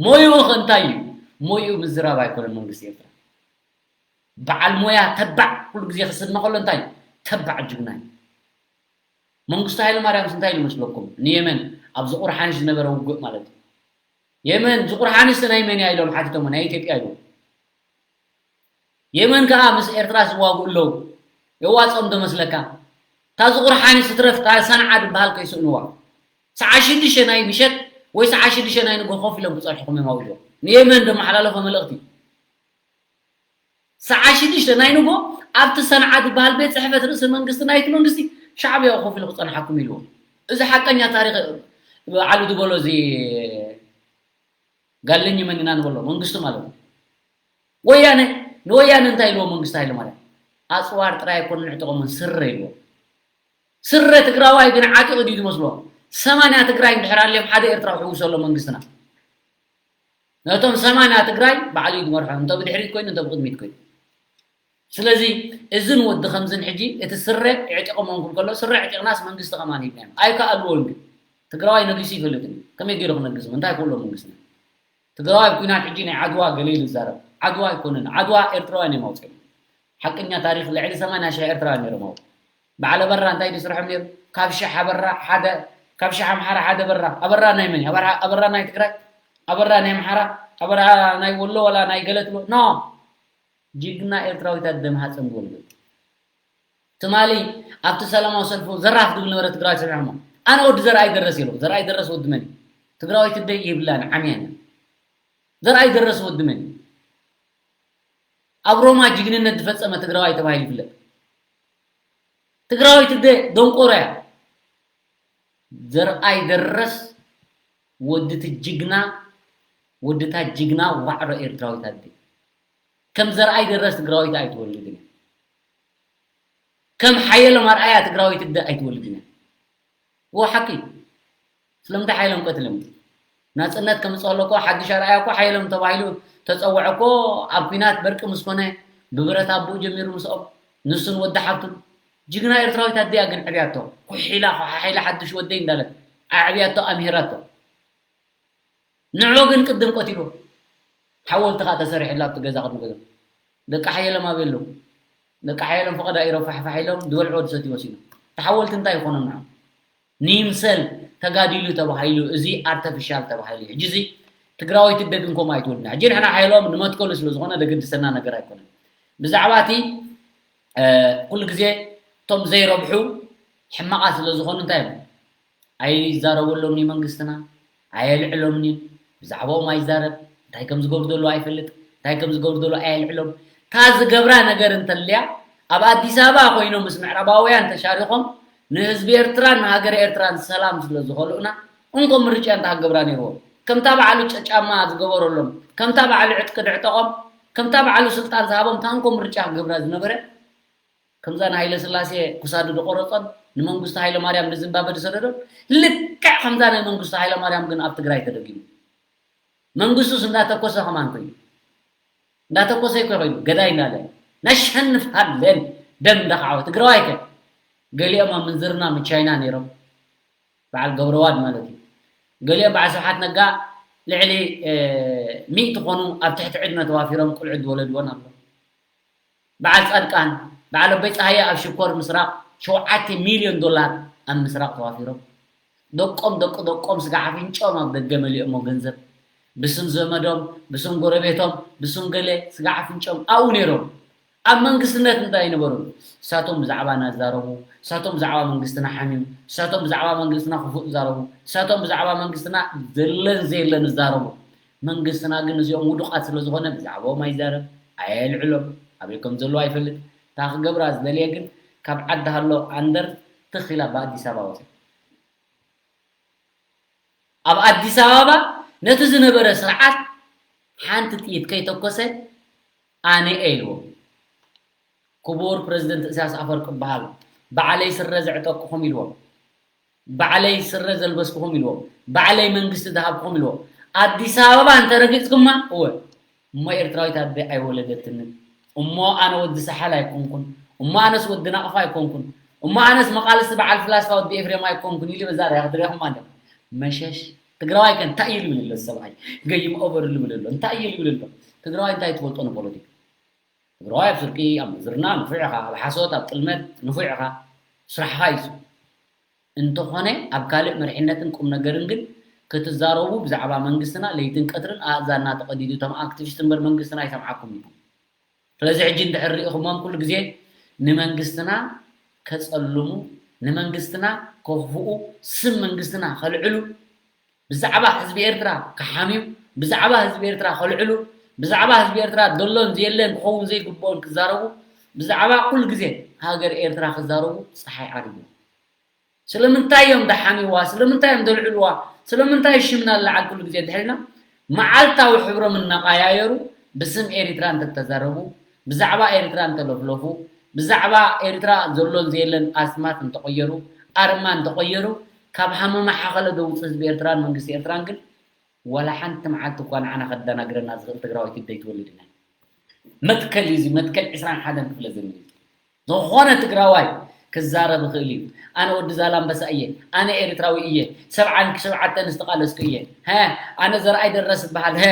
ሞይኡ ከ እንታይ እዩ ሞይኡ ምዝራብ ኣይኮነን መንግስቲ ኤርትራ በዓል ሞያ ተባዕ ኩሉ ግዜ ክስድመ ከሎ እንታይ እዩ ተባዕ ጅግና እዩ መንግስቱ ሃይለ ማርያምስ እንታይ ኢሉ መስለኩም ንየመን ኣብ ዝቁር ሓንሽ ዝነበረ ውግእ ማለት እዩ የመን ዝቁር ሓንሽ ናይ መን እያ ኢሎም ሓቲቶም ናይ ኢትዮጵያ ኢሉ የመን ከኣ ምስ ኤርትራ ዝዋግኡ ኣለዉ። የዋጽኦም ዶ መስለካ? እታ ዝቑርሓኒ ስትረፍ እታ ሰንዓ ዝበሃል ከይስእንዋ። ሰዓ ሽዱሽተ ናይ ምሸት ወይ ሰዓ ሽዱሽተ ናይ ንግሆ ኮፍ ኢሎም ክጸንሑኹም እዮም ኣብኡ። ንየመን ዘመሓላለፎ መልእኽቲ። ሰዓ ሽዱሽተ ናይ ንግሆ ኣብቲ ሰንዓ ዝበሃል ቤት ጽሕፈት ርእሰ መንግስቲ ናይቲ መንግስቲ ሻዕብያ ኮፍ ኢሉ ክጸንሓኩም ኢልዎም። እዚ ሓቀኛ ታሪኽ በዓሉ ዝበሎ እዚ ጋለኝ መን ኢና ንበሎ መንግስቱ ማለት እዩ። ወያነ ንወያነ እንታይ ኢልዎ መንግስቱ ሃይለማርያም ኣፅዋር ጥራይ ኣይኮነ ንዕጥቆምን ስረ ኢልዎ ስረ ትግራዋይ ግን ዓጢቑ ድዩ ዝመስሎ ሰማንያ ትግራይ እንድሕር ኣልዮም ሓደ ኤርትራ ክሕውሶ ኣሎ መንግስትና ነቶም ሰማንያ ትግራይ ባዕሉ እዩ ዝመርሖ እንተ ብድሕሪት ኮይኑ እንተ ብቅድሚት ኮይኑ ስለዚ እዝን ወዲ ከምዝን ሕጂ እቲ ስረ ዕጢቆም እንኩል ከሎ ስረ ዕጢቅናስ መንግስቲ ከማን ሂብናዮም ኣይከኣልዎን ግን ትግራዋይ ነጊሱ ይፈልጥን እዩ ከመይ ገይሩ ክነግስ እንታይ ክብሎ መንግስትና ትግራዋይ ኣብ ኩናት ሕጂ ናይ ዓድዋ ገለ ኢሉ ይዛረብ ዓድዋ ኣይኮነን ዓድዋ ኤርትራውያን እዮም ኣውፅኦም ሓቀኛ ታሪክ ልዕሊ ሰማንያ ሽሕ ኤርትራውያን ነይሮም ኣብኡ በዓል ኣበራ እንታይ ድዩ ስርሖም ነይሩ ካብ ሽሕ ኣበራ ሓደ ካብ ሽሕ ኣምሓራ ሓደ ኣበራ ኣበራ ናይ መን እዩ ኣበራ ናይ ትግራይ ኣበራ ናይ ኣምሓራ ኣበራ ናይ ወሎ ወላ ናይ ገለ ትብሎ no ጅግና ኤርትራዊት ኣደ ማህፀን ዝወለደት ትማሊ ኣብቲ ሰላማዊ ሰልፉ ዘራፍ ዝብል ነበረ ትግራዋይ ሰሚዕሞ ኣነ ወዲ ዘርኣይ ደረስ ኢሉ ዘርኣይ ደረስ ወዲ መን እዩ ትግራዊት ኣደ የብላን ዓምያን እያ ዘርኣይ ደረስ ወዲ መን እዩ ኣብ ሮማ ጅግንነት ዝፈፀመ ትግራዋይ ተባሂሉ ይፍለጥ ትግራዊት ኣደ ደንቆሮ እያ ዘርኣይ ደረስ ወዲ እቲ ጅግና፣ ወዲ እታ ጅግና ዋዕሮ ኤርትራዊት ኣደ። ከም ዘርኣይ ደረስ ትግራዊት ኣይትወልድን እያ። ከም ሓየሎም ኣርኣያ ትግራዊት ኣደ ኣይትወልድን እያ። እዎ ሓቂ። ስለምንታይ ሓየሎም ቀትሎም? ናጽነት ከምጽእ ከሎ እኮ ሓድሽ ኣርኣያ እኮ ሓየሎም ተባሂሉ ተጸውዐ እኮ። ኣብ ኲናት በርቂ ምስ ኮነ ብብረት ኣቦኡ ጀሚሩ ምስኦም ንሱን ወዲ ሓብቱን ጅግና ኤርትራዊት ኣደ እያ ግን ዕብያቶ። ኩሒላ፣ ኳሓሒላ ሓድሽ ወደይ እንዳለት ኣዕብያቶ፣ ኣምሂራቶ። ንዑ ግን ቅድም ቀቲሉ። ሓወልቲ ኸኣ ተሰሪሕላ ኣብቲ ገዛ ቅድሚ ገዛ። ደቂ ሓየሎም ኣበይ ኣለዉ? ደቂ ሓየሎም ፈቐዳ ኢሮም ፋሕፋሕ ኢሎም ዝበልዕዎ ዝሰትይዎ ወሲዶም። እቲ ሓወልቲ እንታይ ይኾኖም ንዖም? ንይምሰል ተጋዲሉ ተባሂሉ፣ እዚ ኣርተፊሻል ተባሂሉ። ሕጂ እዚ ትግራወይቲ ኣደ ግን ከምኡ ኣይትወልድን። ሕጂ ንሕና ሓየሎም ንመትከሉ ስለ ዝኾነ ዘገድሰና ነገር ኣይኮነን። ብዛዕባ እቲ፣ እ፣ ኩሉ ግዜ እቶም ዘይረብሑ ሕማቓት ስለ ዝኾኑ እንታይ እዮም? ኣይዛረበሎምን እዩ መንግስትና፣ ኣየልዕሎምን እዩ። ብዛዕባኦም ኣይዛረብ፣ እንታይ ከም ዝገብሩ ዘለዉ ኣይፈልጥ፣ እንታይ ከም ዝገብሩ ዘለዉ ኣየልዕሎም። እታ ዝገብራ ነገር እንተልያ፣ ኣብ ኣዲስ ኣበባ ኮይኖም ምስ ምዕራባውያን ተሻሪኾም ንህዝቢ ኤርትራን ንሃገረ ኤርትራን ሰላም ስለ ዝኸልኡና፣ እንኮ ምርጫ እንተ ክገብራ ነይርዎም። ከምታ ባዕሉ ጨ-፣ ጫማ ዝገበረሎም፣ ከምታ ባዕሉ ዕጥቂ ድዕጠቖም፣ ከምታ ባዕሉ ስልጣን ዝሃቦም፣ እታ እንኮ ምርጫ ክገብራ ዝነበረ፣ ከምዛ ንሃይለ ስላሴ ክሳዱ ዝቆረጾን ንመንግስቱ ሃይለ ማርያም ንዝምባበ ዝሰደዶን፣ ልክዕ ከምዛ ናይ መንግስቱ ሃይለ ማርያም ግን ኣብ ትግራይ ተደጊሙ። መንግስቱስ እንዳተኮሰ ከማን ኮይኑ፣ እንዳተኮሰ ይኮ ኮይኑ፣ ገዳይ እንዳለ፣ "ነሸንፋለን" ደም እንዳኸዓወ። ትግራዋይ ከ ገሊኦም ኣብ ምንዝርና ምስ ቻይና ነይሮም፣ በዓል ገብረዋድ ማለት እዩ። ገሊኦም በዓል ስብሓት ነጋ ልዕሊ፣ እ፣ ሚእቲ ኮኑ ኣብ ትሕቲ ዕድመ ተዋፊሮም ቁልዑ ዝወለድዎን ኣሎ። በዓል ጻድቃን፣ በዓል ኣቦይ ጸሃየ ኣብ ሽኮር ምስራቕ ሸውዓተ ሚልዮን ዶላር ኣብ ምስራቕ ተዋፊሮም። ደቆም፣ ደቂ ደቆም ስጋ ኣፍንጮም ኣብ ደገ መሊኦሞ ገንዘብ። ብስም ዘመዶም፣ ብስም ጎረቤቶም፣ ብስም ገለ ስጋ ኣፍንጮም ኣብኡ ነይሮም። ኣብ መንግስትነት እንታይ ኣይነበሩን። እሳቶም ብዛዕባና ዝዛረቡ፣ እሳቶም ብዛዕባ መንግስትና ሓምዮም፣ እሳቶም ብዛዕባ መንግስትና ክፉእ ዝዛረቡ፣ እሳቶም ብዛዕባ መንግስትና ዘለን ዘየለን ዝዛረቡ። መንግስትና ግን እዚኦም ውዱቓት ስለ ዝኾነ ብዛዕባኦም ኣይዛረብ፣ ኣየልዕሎም፣ ኣበይ ከም ዘለዉ ኣይፈልጥ። እታ ክገብራ ዝደልየ ግን ካብ ዓዲ ሃሎ ኣንደር ትኽ ኢላ ብኣዲስ ኣበባ ወፂኣ። ኣብ ኣዲስ ኣበባ ነቲ ዝነበረ ስርዓት ሓንቲ ጥይት ከይተኮሰ ኣነ እየ ኢልዎ። ክቡር ፕረዚደንት ኢሳያስ ኣፈወርቂ እበሃል። ባዕለይ ስረ ዘዕጠቅኹም ኢልዎም። ባዕለይ ስረ ዘልበስኩኹም ኢልዎም። ባዕለይ መንግስቲ ዝሃብኩኹም ኢልዎም። ኣዲስ ኣበባ እንተረጊጽኩማ፣ እወ፣ እሞ ኤርትራዊት ኣደ ኣይወለደትንን። እሞ ኣነ ወዲ ሳሕል ኣይኮንኩን። እሞ ኣነስ ወዲ ናቕፋ ኣይኮንኩን። እሞ ኣነስ መቓልስቲ በዓል ፍላስታ ወዲ ኤፍሬም ኣይኮንኩን ኢሉ በዛ ርያ ክድርያኹም ኣለ። መሸሽ። ትግራዋይ ከ እንታይ እዩ ልብል ኣሎ ሰብኣይ? ገይም ኦቨር ልብል ኣሎ። እንታይ እዩ ልብል ኣሎ? ትግራዋይ እንታይ ትፈልጦ ንፖለቲካ? ትግራዋይ ኣብ ስርቂ፣ ኣብ ምዝርና ንፉዕ ኢኻ፣ ኣብ ሓሶት፣ ኣብ ጥልመት ንፉዕ ኢኻ። ስራሕኻ እዩ እሱ። እንተኾነ ኣብ ካልእ መሪሕነትን ቁም ነገርን ግን ክትዛረቡ ብዛዕባ መንግስትና ለይትን ቀትርን ኣእዛንና ተቐዲዱ፣ እቶም ኣክቲቪስት እምበር መንግስትና ኣይሰምዓኩም እዩ። ስለዚ ሕጂ እንድሕር ርኢኹሞም ኩሉ ግዜ ንመንግስትና ከጸልሙ፣ ንመንግስትና ከኽፍኡ፣ ስም መንግስትና ከልዕሉ፣ ብዛዕባ ህዝቢ ኤርትራ ክሓምዩ፣ ብዛዕባ ህዝቢ ኤርትራ ከልዕሉ፣ ብዛዕባ ህዝቢ ኤርትራ ዘሎን ዘየለን ክኸውን ዘይግብኦን ክዛረቡ፣ ብዛዕባ ኩሉ ግዜ ሃገር ኤርትራ ክዛረቡ ጸሓይ ዓሪቡ። ስለምንታይ እዮም ደሓምይዋ? ስለምንታይ እዮም ደልዕልዋ? ስለምንታይ ሽምና ለዓል ኩሉ ግዜ ድሕሪና? መዓልታዊ ሕብሮም እናቐያየሩ ብስም ኤሪትራ እንተተዛረቡ፣ ብዛዕባ ኤሪትራ እንተለፍለፉ፣ ብዛዕባ ኤሪትራ ዘሎን ዘየለን ኣስማት እንተቐየሩ፣ ኣርማ እንተቐየሩ፣ ካብ ሃመማ ሓኸለ ደውጽእ ህዝቢ ኤርትራን መንግስቲ ኤርትራን ግን ዋላ ሓንቲ መዓልቲ እኳ ንዓና ከደናግረና ዝኽእል ትግራዋይ ትደይ ትወልድ ኢና። መትከል እዩ እዚ፣ መትከል ዕስራን ሓደን ክፍለ ዘመን እዩ። ዝኾነ ትግራዋይ ክዛረብ ይኽእል እዩ። ኣነ ወዲ ዛላምበሳ እየ፣ ኣነ ኤርትራዊ እየ፣ ሰብዓን ሸውዓተን ዝተቓለስኩ እየ፣ ሀ፣ ኣነ ዘርኣይ ደረስ እበሃል፣ ሀ፣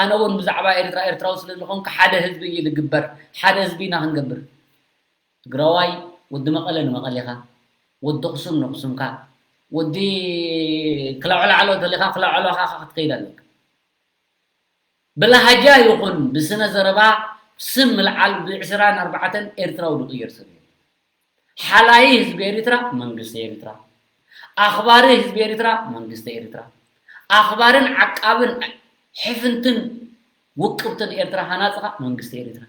ኣነ እውን ብዛዕባ ኤርትራ ኤርትራዊ ስለ ዝኾንኩ ሓደ ህዝቢ እዩ ዝግበር፣ ሓደ ህዝቢ ኢና ክንገብር። ትግራዋይ ወዲ መቐለ ንመቐሌኻ፣ ወዲ ኣኽሱም ንኣኽሱምካ፣ ወዲ ክላዕላዕሎ ተሊኻ ክላዕላዕሎኻ ክትከይድ ኣለካ። ብላሃጃ ይኹን ብስነ ዘረባ ስም ምልዓል ብዕስራን ኣርባዕተን ኤርትራዊ ዝቕየር ሰብ የለን። ሓላይ ህዝቢ ኤሪትራ መንግስቲ ኤሪትራ፣ ኣኽባሪ ህዝቢ ኤሪትራ መንግስቲ ኤሪትራ፣ ኣኽባርን ዓቃብን ሕፍንትን ውቅብትን ኤርትራ ሃናጽኻ መንግስቲ ኤሪትራ።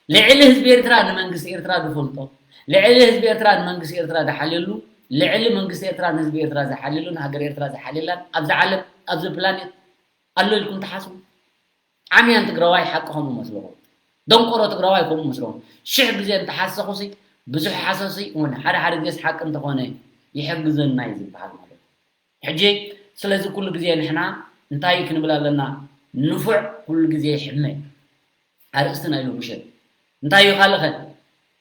ልዕሊ ህዝቢ ኤርትራ ንመንግስቲ ኤርትራ ዝፈልጦ፣ ልዕሊ ህዝቢ ኤርትራ ንመንግስቲ ኤርትራ ዝሓልየሉ፣ ልዕሊ መንግስቲ ኤርትራ ንህዝቢ ኤርትራ ዝሓልየሉ፣ ንሃገር ኤርትራ ዝሓልየላን ኣብዛ ዓለም ኣብዚ ፕላኔት ኣሎ ኢልኩም ትሓስቡ? ዓምያን ትግራዋይ ሓቂ ከምኡ መስለኹም፣ ደንቆሮ ትግራዋይ ከምኡ መስለኹም። ሽሕ ግዜ እንተሓሰኹሲ፣ ብዙሕ ሓሰሲ እውን ሓደ ሓደ ግዜስ ሓቂ እንተኾነ ይሕግዘና እዩ ዝበሃል ማለት እዩ። ሕጂ ስለዚ ኩሉ ግዜ ንሕና እንታይ ክንብል ኣለና? ንፉዕ ኩሉ ግዜ ይሕመ። ኣርእስቲ ናይ ሎሚ ምሸት እንታይ እዩ ካልኸ?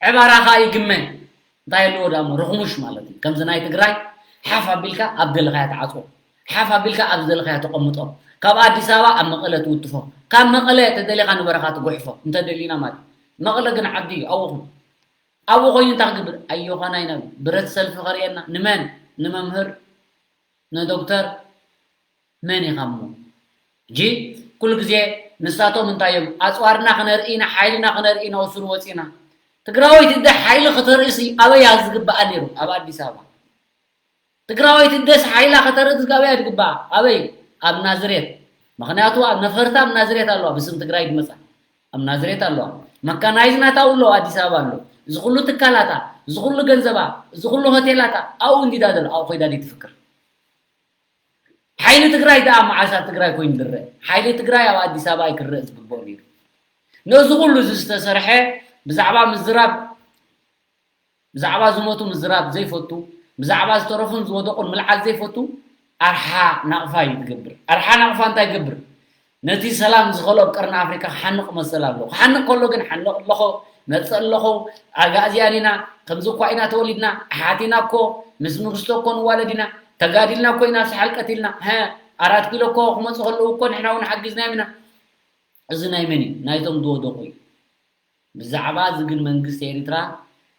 ዕባራ ኸኣ ይግመ። እንታይ ኣለዎ ደኣ እሞ? ርኽሙሽ ማለት እዩ። ከምዚ ናይ ትግራይ ሓፍ ኣቢልካ ኣብ ደለኻያ ተዓጽዎ። ሓፍ ኣቢልካ ኣብ ዝደለኻያ ተቐምጦ። ካብ ኣዲስ ኣበባ ኣብ መቐለ ትውትፎ። ካብ መቐለ ተደሊኻ ንበረኻ ትጉሕፎ። እንተደሊና ማለት እዩ። መቐለ ግን ዓዲ እዩ፣ ኣብኡ ኹን። ኣብኡ ኮይኑ እንታይ ክገብር? ኣዮኻና ኢና። ብረት ሰልፊ ከርእየና። ንመን? ንመምህር፣ ንዶክተር፣ መን ኢኻ እሞ? ሕጂ ኩሉ ግዜ ንሳቶም እንታይ እዮም? ኣጽዋርና ክነርኢ ኢና፣ ሓይልና ክነርኢ ኢና፣ ወስሩ ወጺና። ትግራወይቲ እንደ ሓይሊ ከተርእሲ ኣበይ እያ ዝግባኣ ነይሩ? ኣብ ኣዲስ ኣበባ። ትግራወይቲ እንደስ ሓይላ ከተርኢ ዝግባኣ እያ ዝግባኣ። ኣበይ? ኣብ ናዝሬት። ምኽንያቱ ኣብ ነፈርታ ኣብ ናዝሬት ኣለዋ፣ ብስም ትግራይ ዝመጻ። ኣብ ናዝሬት ኣለዋ። መካናይዝ ናታ ኣለዋ፣ ኣዲስ ኣበባ ኣሎ። እዚ ኩሉ ትካላታ፣ እዚ ኩሉ ገንዘባ፣ እዚ ኩሉ ሆቴላታ ኣብኡ እንዲዳ ዘሎ፣ ኣብኡ ኮይዳ ድዩ ትፍክር? ሓይሊ ትግራይ ደኣ መዓስ ኣብ ትግራይ ኮይኑ ዝረአ? ሓይሊ ትግራይ ኣብ ኣዲስ ኣበባ እዩ ክረአ ዝግብኦ ነይሩ። ነዚ ኩሉ እዚ ዝተሰርሐ ብዛዕባ ምዝራብ፣ ብዛዕባ ዝሞቱ ምዝራብ ዘይፈቱ፣ ብዛዕባ ዝተረፉን ዝወደቑን ምልዓል ዘይፈቱ ኣርሓ ናቕፋ እዩ ዝገብር። ኣርሓ ናቕፋ እንታይ ይገብር? ነቲ ሰላም ዝኸሎ ኣብ ቀርኒ ኣፍሪካ ክሓንቕ መሰል ኣለዎ። ክሓንቕ ከሎ ግን ሓንቕ ኣለኹ፣ መፅእ ኣለኹ፣ ኣጋእዝያን ኢና፣ ከምዚ እኳ ኢና ተወሊድና፣ ኣሓት ኢና እኮ፣ ምስ ንግስቶ እኮ ንዋለድ ኢና፣ ተጋዲልና እኮ ኢና፣ ሳሕል ቀቲልና፣ ሀ፣ ኣራት ኪሎ እኮ ክመፁ ከለዉ እኮ ንሕና እውን ሓጊዝናዮም ኢና። እዚ ናይ መን እዩ? ናይቶም ዝወደቑ እዩ። ብዛዕባ እዚ ግን መንግስቲ ኤሪትራ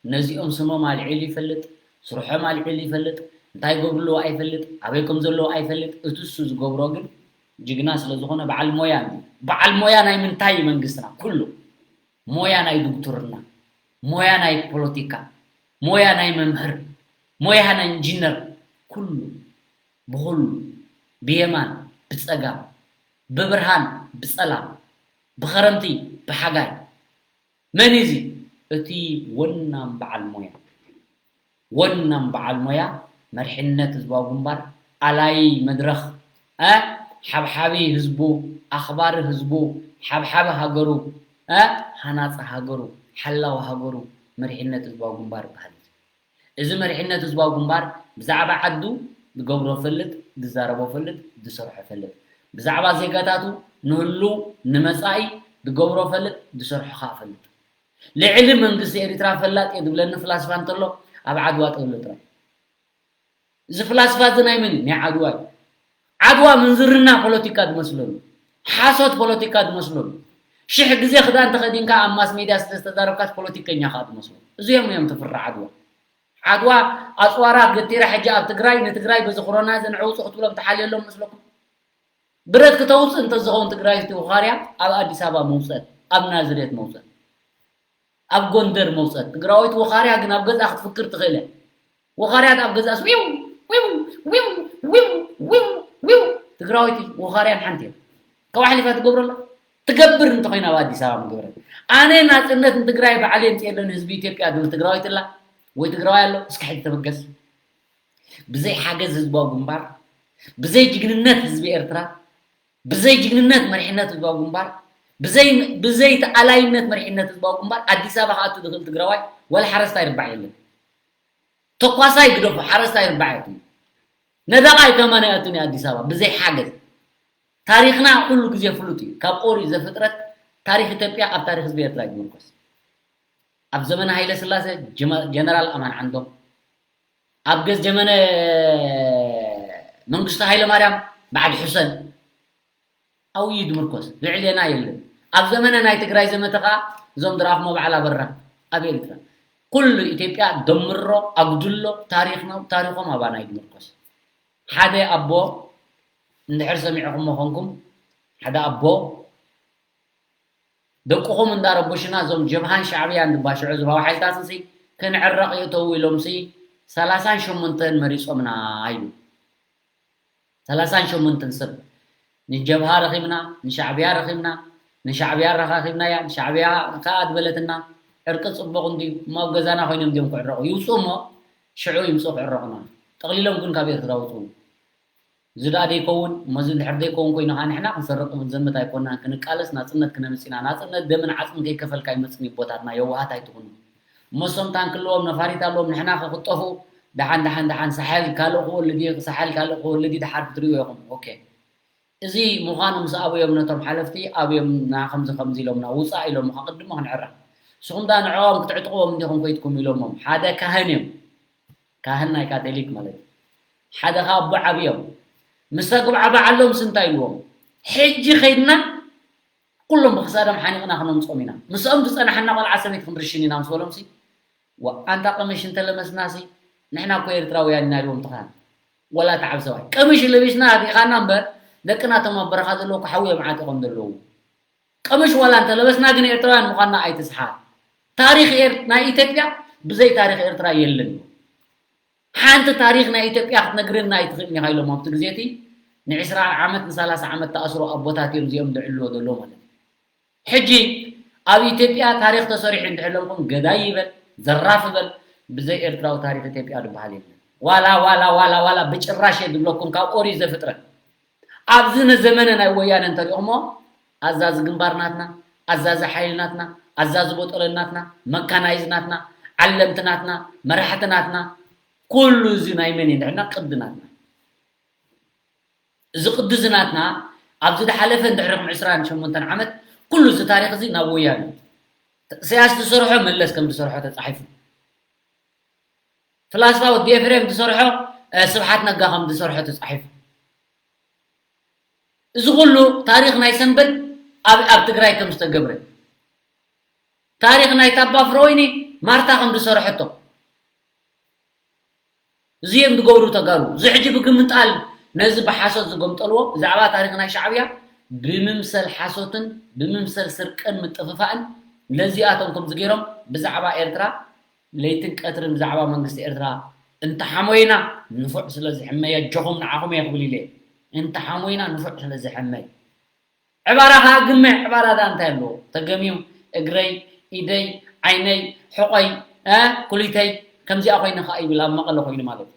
ነዚኦም ስሞም ኣልዒሉ ይፈልጥ፣ ስርሖም ኣልዒሉ ይፈልጥ፣ እንታይ ይገብሩ ኣለዉ ኣይፈልጥ፣ ኣበይ ከም ዘለዉ ኣይፈልጥ። እቲ እሱ ዝገብሮ ግን ጅግና ስለ ዝኾነ በዓል ሞያ እዩ። በዓል ሞያ ናይ ምንታይ እዩ መንግስትና? ኩሉ ሞያ ናይ ድጉትርና፣ ሞያ ናይ ፖለቲካ፣ ሞያ ናይ መምህር፣ ሞያ ናይ ኢንጂነር፣ ኩሉ ብኹሉ ብየማን ብጸጋም ብብርሃን ብጸላም ብኸረምቲ ብሓጋይ መን እዩ እዚ? እቲ ወናም በዓል ሞያ። ወናም በዓል ሞያ መሪሕነት ህዝባዊ ግንባር፣ ኣላዪ መድረኽ፣ እ፣ ሓብሓቢ ህዝቡ፣ ኣኽባሪ ህዝቡ፣ ሓብሓቢ ሃገሩ፣ እ፣ ሃናጺ ሃገሩ፣ ሓላዊ ሃገሩ መሪሕነት ህዝባዊ ግንባር ይበሃል። እዚ መሪሕነት ህዝባዊ ግንባር ብዛዕባ ዓዱ ዝገብሮ ፈልጥ፣ ዝዛረቦ ፈልጥ፣ ዝሰርሖ ፈልጥ። ብዛዕባ ዜጋታቱ ንህሉው ንመጻኢ ዝገብሮ ፈልጥ፣ ዝሰርሖ ከኣ ፈልጥ። ልዕሊ መንግስቲ ኤሪትራ ፈላጥ እየ ዝብለኒ ፍላስፋ እንተሎ ኣብ ዓድዋ ጠውሎ ጥራይ። እዚ ፍላስፋ እዚ ናይ መን እዩ? ናይ ዓድዋ እዩ። ዓድዋ ምንዝርና ፖለቲካ ዝመስለሉ፣ ሓሶት ፖለቲካ ዝመስለሉ፣ ሽሕ ግዜ ክዳን ተኸዲንካ ኣብ ማስ ሜድያ ስለ ዝተዛረብካስ ፖለቲከኛ ከኣ ዝመስሎ። እዚኦም እዮም ትፍራ ዓድዋ። ዓድዋ ኣፅዋራ ገቲራ ሕጂ ኣብ ትግራይ ንትግራይ በዚ ኮሮና እዚ ንዕውፁ ክትብሎም ትሓልየሎም መስለኩም? ብረት ክተውፅእ እንተዝኸውን ትግራይ እቲ ውኻርያ ኣብ ኣዲስ ኣበባ መውፀት፣ ኣብ ናዝሬት መውፀት፣ ኣብ ጎንደር መውፀት። ትግራወይቲ ውኻርያ ግን ኣብ ገዛ ክትፍክር ትኽእል እያ። ወኻርያት ኣብ ገዛስ ዊው ዊው ዊው ዊው ዊው ዊው። ትግራወይቲ ወኻርያን ሓንቲ እያ። ካብ ኣሕሊፋ ትገብረላ ትገብር እንተኾይና ኣብ ኣዲስ ኣበባ ምገብረት። ኣነ ናፅነት ንትግራይ ባዕለይ የምፅኤለን ህዝቢ ኢትዮጵያ ዝብል ትግራወይቲ ኣላ ወይ ትግራዋይ ኣሎ? እስኪ ሕጂ ተበገስ። ብዘይ ሓገዝ ህዝባዊ ግንባር፣ ብዘይ ጅግንነት ህዝቢ ኤርትራ፣ ብዘይ ጅግንነት መሪሕነት ህዝባዊ ግንባር፣ ብዘይ ብዘይ ተኣላይነት መሪሕነት ህዝባዊ ግንባር ኣዲስ ኣበባ ክኣቱ ዝኽእል ትግራዋይ ዋላ ሓረስታይ ርባዕ የለን። ተኳሳይ ግደፎ፣ ሓረስታይ ርባዕ የለን። ነዳቓይ ከማን ኣይኣቱን እዩ ኣዲስ ኣበባ ብዘይ ሓገዝ። ታሪኽና ኩሉ ግዜ ፍሉጥ እዩ። ካብ ኦሪት ዘፍጥረት ታሪኽ ኢትዮጵያ ኣብ ታሪኽ ህዝቢ ኤርትራ እዩ ዝምርኮስ። ኣብ ዘመነ ሃይለ ስላሴ ጀመ-፣ ጀነራል ኣማን ዓንዶም፣ ኣብ ገዝ ዘመነ መንግስቱ ሃይለ ማርያም በዓል ሑሰን ኣብኡ እዩ ዝምርኮስ፣ ልዕሌና የለን። ኣብ ዘመነ ናይ ትግራይ ዘመተ ከኣ እዞም ዝረኣኹሞ በዓል ኣበራ ኣብ ኤሪትራ። ኩሉ ኢትዮጵያ ደምሮ፣ ኣጉድሎ፣ ታሪኽና፣ ታሪኾም ኣባና እዩ ዝምርኮስ። ሓደ ኣቦ እንድሕር ሰሚዕኹሞ ኾንኩም፣ ሓደ ኣቦ ደቅኹም እንዳረበሹና እዞም ጀብሃን ሻዕብያን ዝባሽዑ ዝባው ሓይልታትንሲ ክንዕረቕ የእተዉ ኢሎምሲ ሰላሳን ሸሞንተን መሪጾምና ኢሉ። ሰላሳን ሸሞንተን ሰብ ንጀብሃ ረኺብና፣ ንሻዕብያ ረኺብና፣ ንሻዕብያ ኣረኻኺብናያ፣ ንሻዕብያ ከኣ ዝበለትና ዕርቂ ጽቡቕ እንድዩ እሞ ኣብ ገዛና ኮይኖም ድዮም ክዕረቑ? ይውጽኡ እሞ ሽዑ ይምጽኡ ክዕረቑና። ጠቕሊሎም ግን ካብ ኤርትራ ውጽኡ። እዚ ደኣ ደይከውን፣ እሞ እዚ እንድሕር ደይከውን ኮይኑ ኸዓ ንሕና ክንሰርቕ እውን ዘመት ኣይኮናን፣ ክንቃለስ ናጽነት ክነምጽእ ኢና። ናጽነት ደምን ዓጽምን ከይከፈልካ ኣይመጽን እዩ ኣቦታትና፣ የዋሃት ኣይትኹኑ። እሞ እሶም ታንክ ኣለዎም፣ ነፋሪት ኣለዎም፣ ንሕና ከ ክጠፍኡ፣ ደሓን፣ ደሓን፣ ደሓን፣ ሳሕል ካልእ ክወልድ እዩ፣ ሳሕል ካልእ ክወልድ እዩ፣ ደሓር ክትርእዩ ኢኹም። ኦኬ። እዚ ምዃኑ ምስ ኣበዮም ነቶም ሓለፍቲ፣ ኣበዮም ና ከምዚ ከምዚ ኢሎምና፣ ውጻእ ኢሎምኻ ቅድሞ ክንዕረቕ። ንስኹም ደኣ ንዕኦም ክትዕጥቕዎም እንዲኹም ኮይትኩም ኢሎሞም። ሓደ ካህን እዮም። ካህን ናይ ካቶሊክ ማለት እዩ። ሓደ ካብ ኣቦ ዓብዮም ምስ ኣግብዓ በዓሎም እንታይ ኢልዎም? ሕጂ ከይድና ኩሎም ብክሳዶም ሓኒቕና ክነምጾም ኢና። ምስኦም ዝጸናሕና ቆልዓ ሰበይቲ ክንርሽን ኢና ምስ በሎም ሲ፣ ዋ፣ ኣንታ ቀምሽ እንተለመስና ሲ፣ ንሕና እኮ ኤርትራውያን ኢና ኢልዎም ትኻን። ወላ ተዓብ ሰብኣይ። ቀምሽ ለቢስና ኣቢኻና እምበር፣ ደቅና እቶም ኣብ በረኻ ዘለዉ እኮ ሓዊ እዮም ዓጢቖም ዘለዉ። ቀምሽ ዋላ እንተለበስና ግን ኤርትራውያን ምዃንና ኣይትስሓት። ታሪኽ ኤር-፣ ናይ ኢትዮጵያ ብዘይ ታሪኽ ኤርትራ የለን። ሓንቲ ታሪኽ ናይ ኢትዮጵያ ክትነግረና ኣይትኽእልን ኢኻ ኢሎም ኣብቲ ግዜ እቲ ንዕስራ ዓመት ንሰላሳ ዓመት ተኣስሩ ኣቦታት እዮም እዚኦም ዝዕልዎ ዘለዉ ማለት እዩ። ሕጂ ኣብ ኢትዮጵያ ታሪኽ ተሰሪሑ እንድሕር ኢሎምኩም ገዳይ ይበል፣ ዘራፍ ይበል፣ ብዘይ ኤርትራዊ ታሪኽ ኢትዮጵያ ዝበሃል የለን። ዋላ፣ ዋላ፣ ዋላ፣ ዋላ ብጭራሽ እየ ዝብለኩም ካብ ኦሪት ዘፍጥረት። ኣብዚ ነዘመነ ናይ ወያነ እንተሪኦሞ ኣዛዚ ግንባር ናትና፣ ኣዛዚ ሓይሊ ናትና፣ ኣዛዚ ቦጠለን ናትና፣ መካናይዝ ናትና፣ ዓለምቲ ናትና፣ መራሕቲ ናትና፣ ኩሉ እዚ ናይ መን እዩ? ንሕና ቅዲ ናትና። እዚ ቅዲ እዚ ናትና ኣብዚ ዝሓለፈ እንድሕሪ ከም ዕስራን ሸሞንተን ዓመት ኩሉ እዚ ታሪኽ እዚ ናብ ወያነ እዩ። ኢሳያስ ዝሰርሖ መለስ ከም ዝሰርሖ ተጻሒፉ። ፍላስፋ ወዲ ኤፍሬም ዝሰርሖ፣ እ፣ ስብሓት ነጋ ከም ዝሰርሖ ተጻሒፉ። እዚ ኩሉ ታሪኽ ናይ ሰንበል ኣብ፣ ኣብ ትግራይ ከም ዝተገብረ፣ ታሪኽ ናይ ታባ ፍረወይኒ ማርታ ከም ዝሰርሐቶ፣ እዚ እዮም ዝገብሩ ተጋሩ። እዚ ሕጂ ብግምጣል ነዚ ብሓሶት ዝገምጠልዎ ብዛዕባ ታሪኽ ናይ ሻዕብያ ብምምሰል ሓሶትን ብምምሰል ስርቅን ምጥፍፋእን ነዚኣቶም ከምዚ ገይሮም ብዛዕባ ኤርትራ ለይትን ቀትርን ብዛዕባ መንግስቲ ኤርትራ እንተሓሞይና ንፉዕ ስለ ዝሕመይ ኣጆኹም ንዓኹም እየ ክብል ኢለ። እንተሓሞይና ንፉዕ ስለ ዝሕመይ። ዕባራ ኸዓ ግመ፣ ዕባራ ደኣ እንታይ ኣለዎ? ተገምዩ እግረይ፣ ኢደይ፣ ዓይነይ፣ ሕቖይ፣ እ፣ ኩሊተይ ከምዚኣ ኮይነ ኸዓ ይብል ኣብ መቐለ ኮይኑ ማለት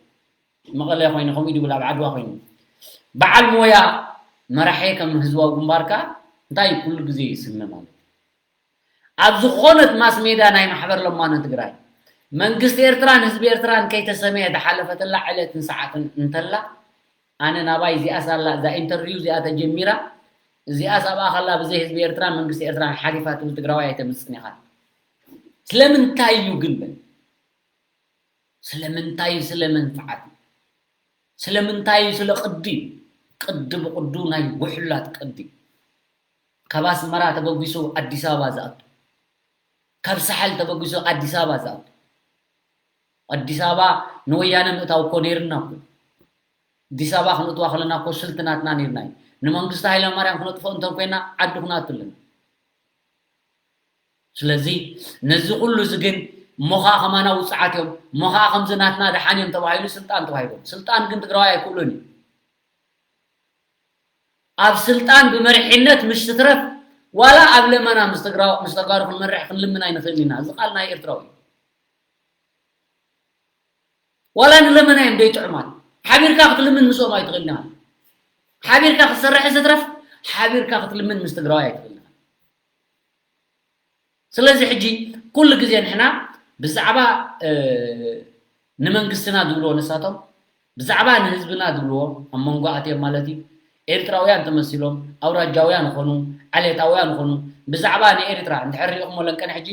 እዩ። መቐለ ኮይኑ ከምኡ ይብል ኣብ ዓድዋ ኮይኑ። በዓል ሞያ መራሒ ከም ህዝባዊ ግንባር ከኣ እንታይ ኩሉ ግዜ ይስመ ማለት እዩ። ኣብ ዝኾነት ማስ ሜዳ ናይ ማሕበር ለማኖ ትግራይ መንግስቲ ኤርትራን ህዝቢ ኤርትራን ከይተሰመየ ዝሓለፈትላ ዕለትን ሰዓትን እንተላ ኣነ ናባይ እዚኣስ ኣላ እዛ ኢንተርቪው እዚኣ ተጀሚራ እዚኣስ ኣብኣ ከላ ብዘይ ህዝቢ ኤርትራን መንግስቲ ኤርትራን ሓሊፋ ትብል ትግራዋይ ኣይተምጽን ኢኻ። ስለምንታይ እዩ ግን በል? ስለምንታይ? ስለ መንፍዓት። ስለምንታይ? ስለ ቅዲ። ቅዲ ብቕዱ ናይ ውሕላት ቅዲ። ካብ ኣስመራ ተበጊሱ ኣዲስ ኣበባ ዝኣቱ፣ ካብ ሳሕል ተበጊሱ ኣዲስ ኣበባ ዝኣቱ። ኣዲስ ኣበባ ንወያነ ምእታው እኮ ነይርና እኮ። ኣዲስ ኣበባ ክንእትዋ ከለና እኮ ስልቲ ናትና ነይርና እዩ። ንመንግስቲ ሃይለማርያም ክነጥፍኦ እንተን ኮይና ዓዲ ክንኣቱ ኣለና። ስለዚ ነዚ ኩሉ እዚ ግን እሞ ኸዓ ከማና ውፅዓት እዮም፣ እሞ ኸዓ ከምዚ ናትና ደሓን እዮም ተባሂሉ ስልጣን ተዋሂቦም። ስልጣን ግን ትግራዋይ ኣይክእሉን እዩ። ኣብ ስልጣን ብመሪሕነት ምሽ ትትረፍ ዋላ ኣብ ለመና ምስ ተግራ-፣ ምስ ተጋሩ ክንመርሕ ክንልምን ኣይንኽእልን ኢና። እዚ ቃል ናይ ኤርትራዊ እዩ። ዋላ ንለመና እዮም ዘይጥዑማት። ሓቢርካ ክትልምን ምስኦም ኣይትኽእልን ኢኻ። ሓቢርካ ክትሰርሕ ዝትረፍ ሓቢርካ ክትልምን ምስ ትግራዋይ ኣይትኽእልን ኢኻ። ስለዚ ሕጂ ኩሉ ግዜ ንሕና ብዛዕባ፣ እ፣ ንመንግስትና ዝብልዎ ንሳቶም፣ ብዛዕባ ንህዝብና ዝብልዎ ኣብ መንጎ ኣትዮም ማለት እዩ። ኤርትራውያን ተመሲሎም፣ ኣውራጃውያን ይኾኑ፣ ዓሌታውያን ይኾኑ፣ ብዛዕባ ንኤርትራ እንድሕር ሪኢኹሞ ለንቀነ ሕጂ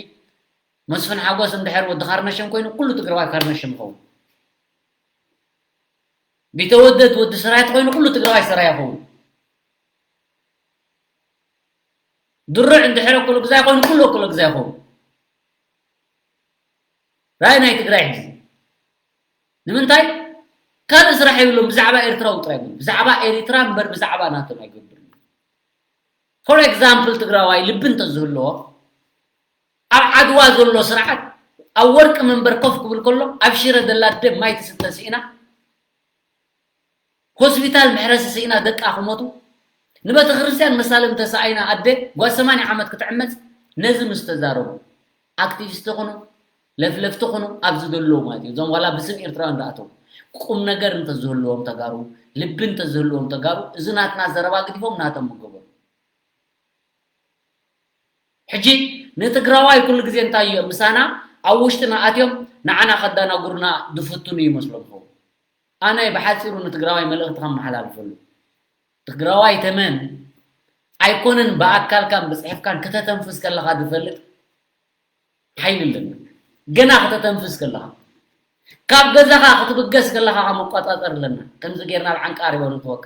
መስፍን ሓጎስ እንድሕር ወዲ ካርነሽም ኮይኑ ኩሉ ትግራዋይ ካርነሽም ይኸውን። ቢተወደድ ወዲ ሰራየት ኮይኑ ኩሉ ትግራዋይ ሰራየ ይኸውን። ድሩዕ እንድሕር ኩሉ ግዛይ ኮይኑ ኩሉ ኩሉ ግዛይ ይኸውን። ራይ ናይ ትግራይ ሕጂ ንምንታይ ካልእ ስራሕ የብሎም፣ ብዛዕባ ኤርትራዊ ጥራይ ይብሉ። ብዛዕባ ኤርትራ እምበር ብዛዕባ ናቶም ኣይገብርን። ፎር ኤግዛምፕል ትግራዋይ ልቢ እንተዝህልዎ ኣብ ዓድዋ ዘሎ ስርዓት ኣብ ወርቂ መንበር ኮፍ ክብል ከሎ ኣብ ሽረ ዘላ ኣደ ማይ ትስተ ስኢና፣ ሆስፒታል መሕረሲ ስኢና ደቃ ክሞቱ፣ ንቤተ ክርስቲያን መሳለም ተሳኢና ኣደ ጓል ሰማንያ ዓመት ክትዕመጽ ነዚ ምስ ተዛረቡ፣ ኣክቲቪስት ይኹኑ ለፍለፍቲ ይኹኑ ኣብዚ ዘለዉ ማለት እዩ፣ እዞም ዋላ ብስም ኤርትራውያን ዝኣተዉ፣ ቁም ነገር እንተዝህልዎም ተጋሩ፣ ልቢ እንተዝህልዎም ተጋሩ፣ እዚ ናትና ዘረባ ግዲፎም ናቶም ምገበሩ። ሕጂ ንትግራዋይ ኩሉ ግዜ እንታይ እዮም ምሳና ኣብ ውሽጥና ኣትዮም ንዓና ከዳናጉሩና ዝፍትኑ ይመስሎም ይኸውን። ኣነ ብሓፂሩ ንትግራዋይ መልእኽቲ ከመሓላልፈሉ፣ ትግራዋይ ተመን ኣይኮነን ብኣካልካን ብፅሕፍካን ክተተንፍስ ከለኻ ዝፈልጥ ሓይሊ ኣለና። ገና ክተተንፍስ ከለኻ፣ ካብ ገዛኻ ክትብገስ ከለኻ ከመቋፃፀር ኣለና። ከምዚ ጌርና ኣብ ዓንቃር ይበሉ ተወካ።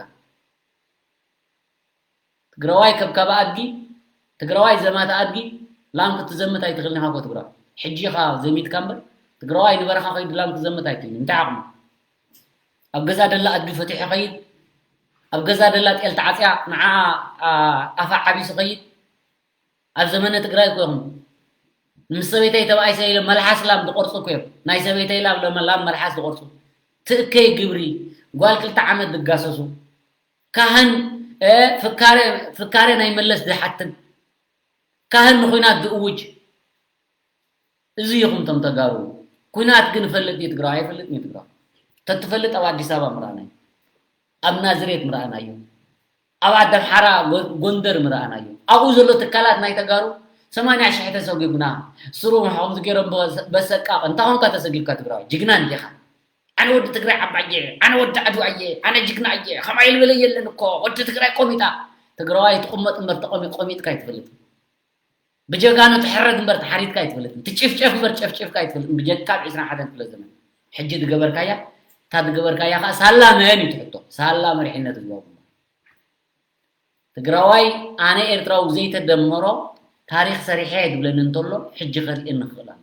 ትግራዋይ ከብካባ ኣድጊ፣ ትግራዋይ ዘማት ኣድጊ፣ ላም ክትዘምት ኣይትኽእልን ኢኻ እኮ ትግራዋይ። ሕጂ ኢኻ ዘሚትካ እምበር፣ ትግራዋይ ንበረኻ ከይዱ ላም ክዘምት ኣይክእልን። እንታይ ዓቕሙ? ኣብ ገዛ ደላ ኣድጊ ፈቲሑ ይኸይድ፣ ኣብ ገዛ ደላ ጤል ተዓፅያ ንዓ ኣፋ ዓቢሱ ይኸይድ። ኣብ ዘመነ ትግራይ እኮ ኢኹም ምስ ሰበይተይ ተባኢሰ ኢሎም መልሓስ ላም ዝቆርፁ እኮ እዮም። ናይ ሰበይተይ ላም ላም መልሓስ ዝቆርፁ። ትእከይ ግብሪ፣ ጓል ክልተ ዓመት ዝጋሰሱ። ካህን ፍካሬ ናይ መለስ ዝሓትን፣ ካህን ንኹናት ዝእውጅ። እዚ ኢኹም ቶም ተጋሩ። ኩናት ግን ፈልጥ እዩ ትግራዋይ ኣይፈልጥን እዩ ትግራዋይ። ተትፈልጥ ኣብ ኣዲስ ኣበባ ምርኣናዮ፣ ኣብ ናዝሬት ምርኣናዮ፣ ኣብ ኣደምሓራ ጎንደር ምርኣናዮ። ኣብኡ ዘሎ ትካላት ናይ ተጋሩ ሰማንያ ሽሕ ተሰጊጉና ስሩ ከምዚ ገይሮም በሰቃቕ እንታይ ኾንካ ተሰጊብካ ትግራዋይ ጅግና እንዲኻ። ኣነ ወዲ ትግራይ ዓባየ፣ ኣነ ወዲ ዓድዋ እየ፣ ኣነ ጅግና እየ፣ ከማይ ዝበለ የለን እኮ፣ ወዲ ትግራይ ቆሚጣ። ትግራዋይ ትቕመጥ እምበር ተቐሚ-፣ ቆሚጥካ ኣይትፈልጥን። ብጀጋኑ ትሕረድ እምበር ተሓሪድካ ኣይትፈልጥን። ትጭፍጨፍ እምበር ጨፍጭፍካ ኣይትፈልጥን። ብጀካ ኣብ ዕስራን ሓደን ክፍለ ዘመን። ሕጂ ዝገበርካያ፣ እታ ዝገበርካያ ኸዓ ሳላ መን እዩ ትሕቶ? ሳላ መሪሕነት ዝገበሩ። ትግራዋይ ኣነ ኤርትራዊ ዘይተደመሮ ታሪኽ ሰሪሐ እየ ዝብለኒ እንተሎ ሕጂ ከርእየኒ ክኽእል ኣሎ።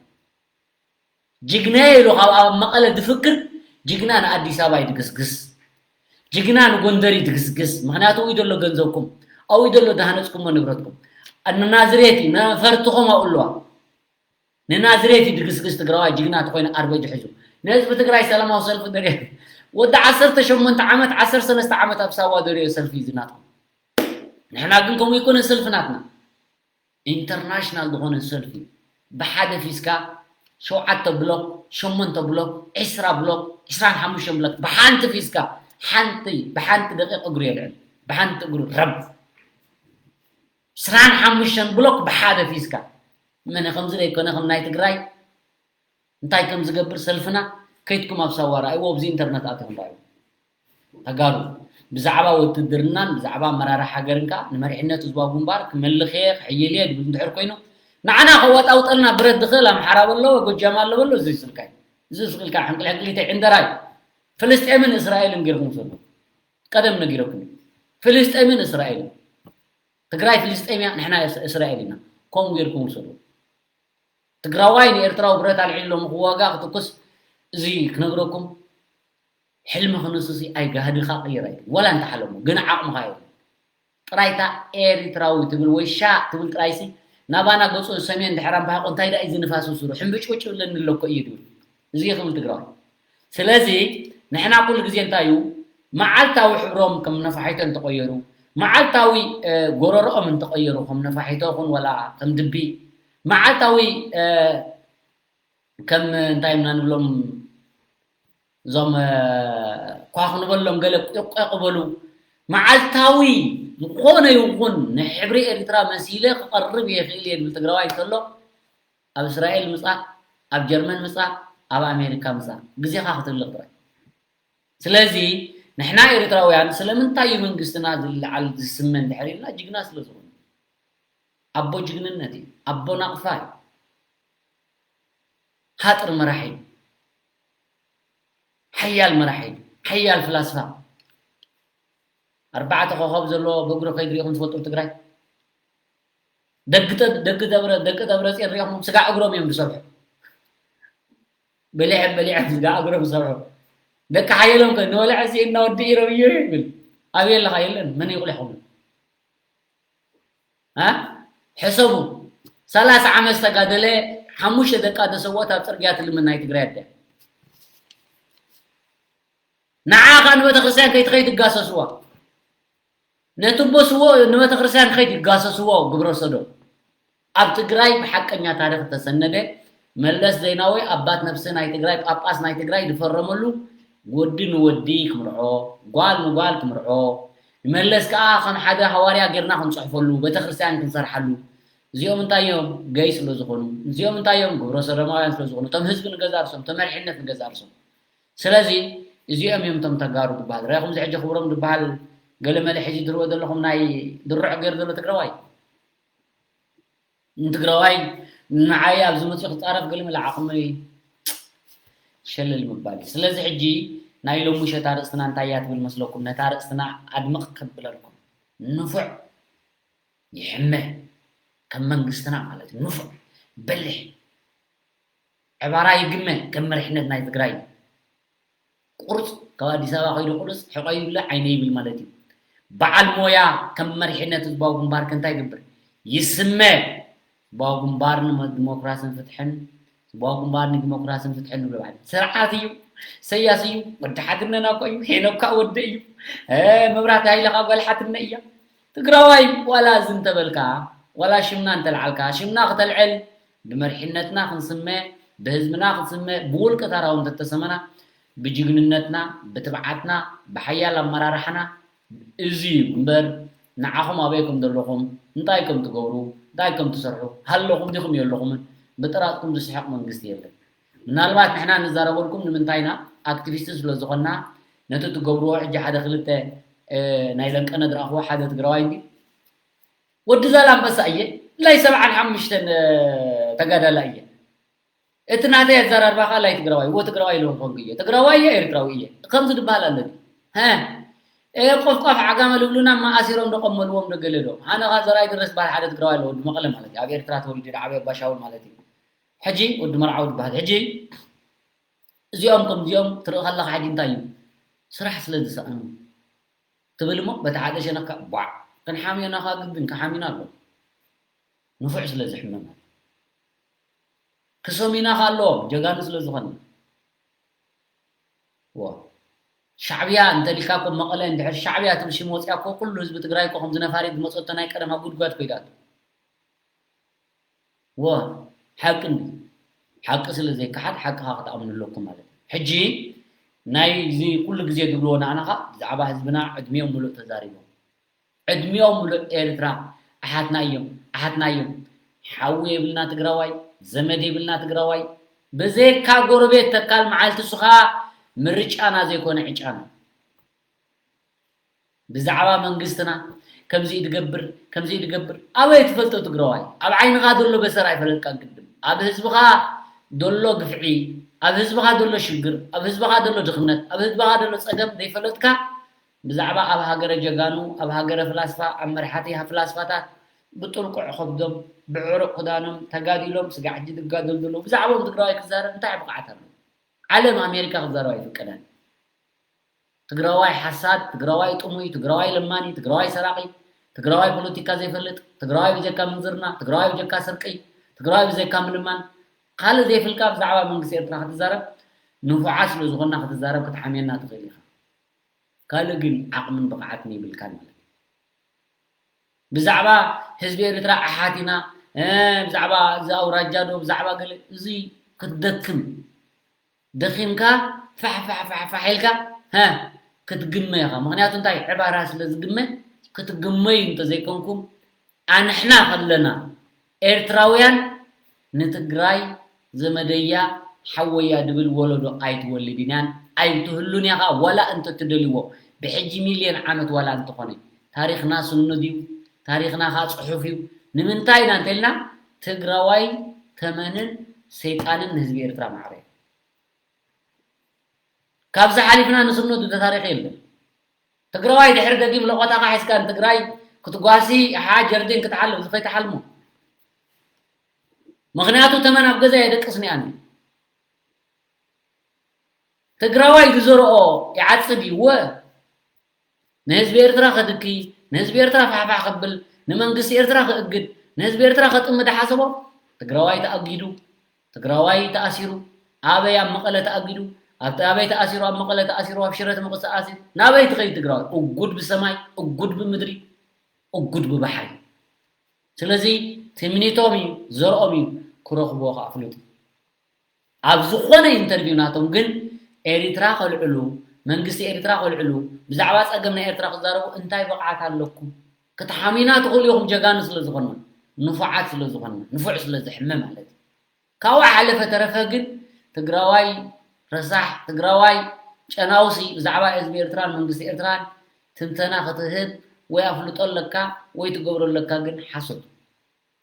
ጅግና ኢሉ ካብ ኣብ መቐለ ዝፍክር ጅግና ንኣዲስ ኣበባ ይድግስግስ፣ ጅግና ንጎንደር ይድግስግስ። ምኽንያቱ ኣብኡ ዘሎ ገንዘብኩም፣ ኣብኡ ዘሎ ዝሃነፅኩሞ ንብረትኩም። ንናዝሬት እዩ፣ ነፈርትኹም ኣብኡ ኣለዋ። ንናዝሬት ይድግስግስ ትግራዋይ ጅግና ተኾይኑ ኣርበጅ ሒዙ ንህዝቢ ትግራይ ሰላማዊ ሰልፊ ደሪዮ። ወዲ ዓሰርተ ሸሞንተ ዓመት፣ ዓሰርተ ሰለስተ ዓመት ኣብ ሳዋ ደሪዮ ሰልፊ እዩ ዝናትኩም። ንሕና ግን ከምኡ ይኮነ ሰልፊ ናትና። ኢንተርናሽናል ዝኾነ ሰልፊ ብሓደ ፊስካ ሸውዓተ ብሎክ፣ ሸሞንተ ብሎክ፣ ዕስራ ብሎክ፣ ዕስራን ሓሙሽተን ብሎክ ብሓንቲ ፊስካ ሓንቲ ብሓንቲ ደቂቕ እግሩ የልዕል። ብሓንቲ እግሩ ረብ። ዕስራን ሓሙሽተን ብሎክ ብሓደ ፊስካ። መነ ከምዚ ዘይኮነ ከም ናይ ትግራይ እንታይ ከም ዝገብር ሰልፍና ከይድኩም ኣብ ሳዋ ረኣይዎ፣ ኣብዚ ኢንተርነት ኣቲኹም ረኣይዎ። ተጋሩ ብዛዕባ ውትድርናን ብዛዕባ ኣመራርሓ ሃገርን ከኣ ንመሪሕነት ህዝባዊ ግንባር ክመልኽ እየ ክሕይል እየ ዝብል እንድሕር ኮይኑ ንዓና ከወጣውጠልና ብረት ዝኽእል ኣምሓራ በሎ ጎጃም ኣሎ በሎ እዚ ስልካ እዩ። እዚ ስልካ ሕንቅል ሕንቅሊተይ ዕንደራ እዩ። ፍልስጤምን እስራኤልን ጌርኩም ውሰዱ። ቀደም ነጊረኩም እዩ። ፍልስጤምን እስራኤልን ትግራይ ፍልስጤም እያ፣ ንሕና እስ-፣ እስራኤል ኢና። ከምኡ ጌርኩም ውሰዱ። ትግራዋይ ንኤርትራዊ ብረት ኣልዒሉ ሎሚ ክዋጋእ ክትኩስ እዚ ክነግረኩም ሕልሚ ክንሱ ሲ ኣይጋህድኻ ቅይር ኣይብል። ወላ እንተሓለሙ ግን ዓቕምኻ የብሉ። ጥራይታ ኤርትራዊ ትብል ወይ ሻ ትብል ጥራይሲ ናባና ገጹ ሰሜን ድሕር ኣምባሕቆ እንታይ ደኣ እዩ ዝንፋስ ስሩ ሕምብጭውጭ ብለኒ ኣለኮ እዩ ድብል። እዚ እዩ ክብል ትግራዋይ። ስለዚ ንሕና ኩሉ ግዜ እንታይ እዩ መዓልታዊ ሕብሮም ከም ነፋሒቶ እንተቐየሩ፣ መዓልታዊ፣ እ፣ ጎረርኦም እንተቐየሩ፣ ከም ነፋሒቶ ኹን ወላ ከም ድቢ፣ መዓልታዊ፣ እ፣ ከም እንታይ ኢና ንብሎም እዞም፣ እ፣ ኳኹ ንበሎም ገለ ቁቕ በሉ፣ መዓልታዊ ዝኾነ ይኹን ንሕብሪ ኤርትራ መሲለ ክቐርብ እየ ክእል እየ ዝብል ትግራዋይ እንተሎ፣ ኣብ እስራኤል ምጻእ፣ ኣብ ጀርመን ምጻእ፣ ኣብ ኣሜሪካ ምጻእ፣ ግዜኻ ክትልቕ ጥራይ። ስለዚ ንሕና ኤርትራውያን ስለምንታይ እዩ መንግስትና ዝለዓል ዝስመ እንድሕር ኢልና ጅግና ስለ ዝኾነ። ኣቦ ጅግንነት እዩ። ኣቦ ናቕፋ እዩ። ሃጥር መራሒ እዩ። ሓያል መራሒ እዩ። ሓያል ፍላስፋ። ኣርባዕተ ኮኸብ ዘለዎ በእግሩ ከይዱ ሪኢኹም ትፈልጡ ኣብ ትግራይ? ደቂ ተ-፣ ደቂ ደብረ-፣ ደቂ ደብረፅዮን ሪኢኹም ስጋዕ እግሮም እዮም ዝሰርሑ። በሊዖም በሊዖም ስጋዕ እግሮም ዝሰርሑ። ደቂ ሓየሎም ከ ንበልዐ ሲ እናወዲ ኢሮም እዮ ይብል። ኣበይ ኣለኻ? የለን። መን ይቑሊሕኹም? እ? ሕሰቡ። ሰላሳ ዓመት ዝተጋደለ ሓሙሽተ ደቃ ተሰወት ኣብ ፅርግያ ትልምን ናይ ትግራይ ኣደ። ንዓ ኸኣ ንቤተክርስትያን ከይትኸይድ ይጋሰስዋ። ነቲ ኣቦ ስዎ ንቤተክርስትያን ከይድ ይጋሰስዎ ግብረ ሰዶም። ኣብ ትግራይ ብሓቀኛ ታሪኽ ዝተሰነደ መለስ ዜናዊ ኣባት ነብሲ ናይ ትግራይ ጳጳስ ናይ ትግራይ ዝፈረመሉ ወዲ ንወዲ ክምርዖ፣ ጓል ንጓል ክምርዖ፣ ንመለስ ከኣ ከም ሓደ ሃዋርያ ጌርና ክንጽሕፈሉ፣ ቤተክርስትያን ክንሰርሓሉ። እዚኦም እንታይ እዮም? ገይ ስለ ዝኾኑ። እዚኦም እንታይ እዮም? ግብረ ሰዶማውያን ስለ ዝኾኑ። እቶም ህዝቢ ንገዛ ርእሶም፣ እቶም መሪሕነት ንገዛ ርእሶም። ስለዚ እዚኦም እዮም እቶም ተጋሩ ዝበሃል። ርኢኹም እዚ ሕጂ ክብሮም ዝበሃል ገለመለ ሕጂ ትርእዎ ዘለኹም ናይ ድርዖ ገይሩ ዘሎ ትግራዋይ። ንትግራዋይ ንዓይ ኣብዚ መፅኡ ክፃረፍ ገለመለ ዓቕሚ ሸለል ምባል እዩ። ስለዚ ሕጂ ናይ ሎሚ ምሸት ኣርእስትና እንታይ እያ ትብል መስለኩም? ነታ ኣርእስትና ኣድምቕ ከብለልኩም። ንፉዕ ይሕመ ከም መንግስትና ማለት እዩ። ንፉዕ በሊሕ ዕባራ ይግመ ከም መሪሕነት ናይ ትግራይ። ቁርፅ ካብ ኣዲስ ኣበባ ከይዱ ቁርፅ ሕቆ ይብለ ዓይነ ይብል ማለት እዩ። በዓል ሞያ ከም መሪሕነት ህዝባዊ ግንባር ከ እንታይ ይገብር? ይስመ። ህዝባዊ ግንባር ንዲሞክራስን ፍትሕን፣ ህዝባዊ ግንባር ንዲሞክራስን ፍትሕን ንብሎ በዓል ስርዓት እዩ። ኢሰያስ እዩ። ወዲ ሓትነና እኮ እዩ። ሄኖካ ወዲ እዩ። እ፣ መብራህቲ ሃይለ ከዓ ጓል ሓትነ እያ። ትግራዋይ ዋላ እዚ እንተበልካ፣ ዋላ ሽምና እንተልዓልካ፣ ሽምና ክተልዕል ብመሪሕነትና ክንስመ፣ ብህዝብና ክንስመ፣ ብውልቀ ታራ እውን እንተተሰመና፣ ብጅግንነትና፣ ብትብዓትና፣ ብሓያል ኣመራርሓና፣ እዚ እዩ እምበር፣ ንዓኹም ኣበይ ከም ዘለኹም፣ እንታይ ከም ትገብሩ፣ እንታይ ከም ትሰርሑ፣ ሃለኹም ዲኹም የለኹምን፣ ብጥራጥኩም ዝስሕቕ መንግስቲ የለን። ምናልባት ንሕና ንዛረበልኩም ንምንታይ ኢና? ኣክቲቪስት ስለ ዝኾንና፣ ነቲ ትገብርዎ ሕጂ ሓደ ክልተ፣ እ፣ ናይ ለንቀነ ዝረኣኽዎ ሓደ ትግራዋይ እንዲ፣ ወዲ ዛላምበሳ እየ፣ ላይ ሰብዓን ሓሙሽተን፣ እ፣ ተጋዳላይ እየ። እቲ ናተይ ኣዘራርባ ከዓ ላይ ትግራዋይ፣ እዎ ትግራዋይ ኢሎም ኮንኩ እየ። ትግራዋይ እየ፣ ኤርትራዊ እየ። ከምዚ ዝበሃል ኣሎ ድዩ? ሀ? ኤ፣ ቆፍቋፍ ዓጋመ ልብሉና እማ ኣሲሮም ዶ ቆመልዎም ዶ ገለ ዶ? ኣነ ካብ ዘርኣይ ድረስ ዝበሃል ሓደ ትግራዋይ ኣሎ፣ ወዲ መቐለ ማለት እዩ። ኣብ ኤርትራ ተወሊዱ ዝዓበየ ኣባሻውል ማለት እዩ። ሕጂ ወዲ መርዓዊ ዝበሃል። ሕጂ እዚኦም ከምዚኦም ትርኢ ከለኻ ሕጂ እንታይ እዩ? ስራሕ ስለ ዝሰኣኑ ትብል እሞ በቲ ሓደ ሸነኽ ከዓ ቧዕ። ክንሓምዮ ኢና ከዓ ግድን ክሓምዩና ኣሎ። ንፉዕ ስለ ዝሕመም። ክሰምዩና ከ ኣለዎም፣ ጀጋኑ ስለ ዝኾንና። ዎ። ሻዕብያ እንተሊካ እኮ መቐለ እንድሕር ሻዕብያ ትብል ሽም ወፂኣ እኮ ኩሉ ህዝቢ ትግራይ እኮ ከምዚ ነፋሪት ዝመፀቶ ናይ ቀደማ ጉድጓድ ኮይዳቶ። ዎ፣ ሓቂ እንዲ። ሓቂ ስለ ዘይከሓድ ሓቂ ከዓ ክትኣምኑ ኣለኩም ማለት እዩ። ሕጂ ናይ እዚ ኩሉ ግዜ ዝብልዎ ንኣና ከዓ ብዛዕባ ህዝብና ዕድሚኦም ሙሉእ ተዛሪቦም። ዕድሚኦም ሙሉእ ኤርትራ ኣሓትና እዮም፣ ኣሓትና እዮም። ሓዊ የብልና ትግራዋይ፣ ዘመድ የብልና ትግራዋይ። ብዘይካ ጎረቤት ተካል መዓልቲ እሱ ኸዓ ምርጫና ዘይኮነ ዕጫና። ብዛዕባ መንግስትና ከምዚ እዩ ዝገብር፣ ከምዚ እዩ ዝገብር። ኣበይ ትፈልጦ ትግራዋይ? ኣብ ዓይንኻ ዘሎ በሰር ኣይፈለጥካን ቅድም። ኣብ ህዝብኻ ዘሎ ግፍዒ፣ ኣብ ህዝብኻ ዘሎ ሽግር፣ ኣብ ህዝብኻ ዘሎ ድኽነት፣ ኣብ ህዝብኻ ዘሎ ፀገም ዘይፈለጥካ ብዛዕባ ኣብ ሃገረ ጀጋኑ፣ ኣብ ሃገረ ፍላስፋ፣ ኣብ መርሓቲ ፍላስፋታት ብጥልቁዕ ከብዶም፣ ብዕሩቕ ክዳኖም ተጋዲሎም፣ ስጋዕ ሕጂ ዝጋደሉ ዘለዉ፣ ብዛዕባኦም ትግራዋይ ክዛረብ እንታይ ብቕዓት ኣለዎ? ዓለም ኣሜሪካ ክዛረብ ኣይፍቀዳን። ትግራዋይ ሓሳድ፣ ትግራዋይ ጥሙይ፣ ትግራዋይ ለማኒ፣ ትግራዋይ ሰራቒ፣ ትግራዋይ ፖለቲካ ዘይፈልጥ፣ ትግራዋይ ብጀካ ምንዝርና፣ ትግራዋይ ብጀካ ስርቂ፣ ትግራዋይ ብጀካ ምልማን፣ ካልእ ዘይፍልካ ብዛዕባ መንግስቲ ኤርትራ ክትዛረብ ንፉዓት ስለ ዝኾንና ክትዛረብ ክትሓምየና ትኽእል ኢኻ። ካልእ ግን ዓቕምን ብቕዓትን የብልካን ማለት እዩ። ብዛዕባ ህዝቢ ኤርትራ ኣሓት ኢና፣ እ፣ ብዛዕባ እዚ ኣውራጃ ዶ፣ ብዛዕባ ገለ፣ እዚ ክትደክም፣ ደኺምካ ፋሕ ፋሕ ፋሕ ፋሕ ኢልካ፣ ሀ፣ ክትግመ ኢኻ። ምኽንያቱ እንታይ? ዕባራ ስለ ዝግመ፣ ክትግመዩ እንተዘይኮንኩም፣ ኣንሕና ከለና ኤርትራውያን ንትግራይ ዘመደያ ሓወያ ድብል ወለዶ ኣይትወልድን እያን ኣይትህሉን እያ ኸዓ። ዋላ እንተትደልይዎ ብሕጂ ሚልዮን ዓመት ዋላ እንተኾነ ታሪኽና ስኑድ እዩ። ታሪኽና ኸዓ ጽሑፍ እዩ። ንምንታይ ኢና እንተኢልና ትግራዋይ ተመንን ሰይጣንን ንህዝቢ ኤርትራ ማዕረ እዩ። ካብዚ ሓሊፍና ንስነዱ ታሪኽ የለን። ትግራዋይ ድሕሪ ደጊም ለቆታኻ ሒዝካ ንትግራይ ክትጓሲ፣ ሓ ጀርዲን ክትሓልፍ ዝኸይትሓልሞ። ምኽንያቱ ተመን ኣብ ገዛ የደቅስ ኒኣኒ። ትግራዋይ ዝዘርኦ ይዓጽድ እዩ። ወ ንህዝቢ ኤርትራ ከድኪ፣ ንህዝቢ ኤርትራ ፋሕፋሕ ከብል፣ ንመንግስቲ ኤርትራ ክእግድ፣ ንህዝቢ ኤርትራ ከጥምድ ሓሰቦ፣ ትግራዋይ ተኣጊዱ፣ ትግራዋይ ተኣሲሩ፣ ኣበይ ኣብ መቐለ ተኣጊዱ፣ ኣብ ኣበይ ተኣሲሩ፣ ኣብ መቐለ ተኣሲሩ፣ ኣብ ሽረ ተመቐለ ተኣሲሩ፣ ናበይ ትኸይድ ትግራዋይ? እጉድ ብሰማይ፣ እጉድ ብምድሪ፣ እጉድ ብባሕሪ። ስለዚ ትምኒቶም እዩ፣ ዘርኦም እዩ፣ ክረኽብዎ ከዓ ፍሉጥ እዩ። ኣብ ዝኾነ ኢንተርቪው ናቶም ግን ኤሪትራ ከልዕሉ፣ መንግስቲ ኤሪትራ ከልዕሉ፣ ብዛዕባ ጸገም ናይ ኤርትራ ክዛረቡ እንታይ ብቕዓት ኣለኩም? ክትሓምዩና ትኽእሉ ኢኹም፣ ጀጋኑ ስለ ዝኾንና፣ ንፉዓት ስለ ዝኾንና፣ ንፉዕ ስለ ዝሕመ ማለት እዩ። ካብኡ ሓለፈ ተረፈ ግን ትግራዋይ ረሳሕ፣ ትግራዋይ ጨናውሲ ብዛዕባ ህዝቢ ኤርትራን መንግስቲ ኤርትራን ትንተና ክትህብ ወይ ኣፍልጦ ኣለካ ወይ ትገብሮ ኣለካ ግን ሓሶት።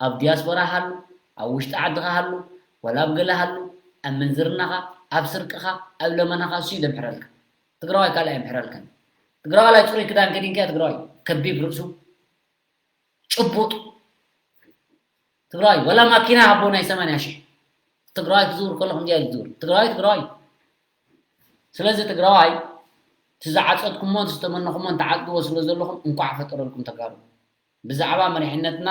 ኣብ ዲያስፖራ ሃሉ፣ ኣብ ውሽጢ ዓድኻ ሃሉ፣ ወላ ኣብ ገለ ሃሉ፣ ኣብ ምንዝርናኻ፣ ኣብ ስርቅኻ፣ ኣብ ለመናኻ እሱ እዩ ዘምሕረልካ። ትግራዋይ ካልእ ኣይምሕረልካን። ትግራዋይ ጽሩይ ክዳን ከዲንካ ትግራዋይ ከቢብ ርእሱ ጭቡጥ ትግራዋይ ወላ ማኪና ሃቦ ናይ ሰማንያ ሺሕ ትግራዋይ ክዝውር ከሎ ከምዚኣ እዩ ዝዝውር። ትግራዋይ ትግራዋይ። ስለዚ ትግራዋይ እቲ ዝዓጸድኩሞን ዝተመነኹሞን ትዓጽድዎ ስለ ዘለኹም እንኳዕ ፈጠረልኩም ተጋሩ። ብዛዕባ መሪሕነትና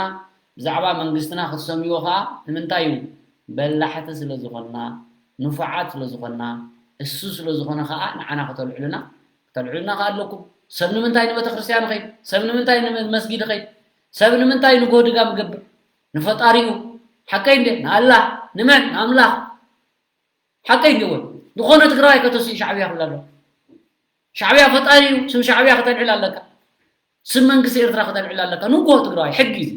ብዛዕባ መንግስትና ክትሰምይዎ ከዓ ንምንታይ እዩ? በላሕቲ ስለ ዝኾንና፣ ንፉዓት ስለ ዝኾንና፣ እሱ ስለ ዝኾነ ከዓ ንዓና ከተልዕሉና፣ ከተልዕሉና ከዓ ኣለኩም። ሰብ ንምንታይ ንቤተክርስትያን ይኸይድ? ሰብ ንምንታይ ንመስጊድ ይኸይድ? ሰብ ንምንታይ ንጎህ ድጋም ይገብር? ንፈጣሪኡ። ሓቀይ እንደ ንኣላህ ንመን ንኣምላኽ። ሓቀይ እንደ ወይ ዝኾነ ትግራዋይ ከተስኡ ሻዕብያ ክብላ ኣሎ። ሻዕብያ ፈጣሪ እዩ። ስም ሻዕብያ ከተልዕል ኣለካ። ስም መንግስቲ ኤርትራ ከተልዕል ኣለካ። ንጎህ ትግራዋይ ሕጊ እዩ።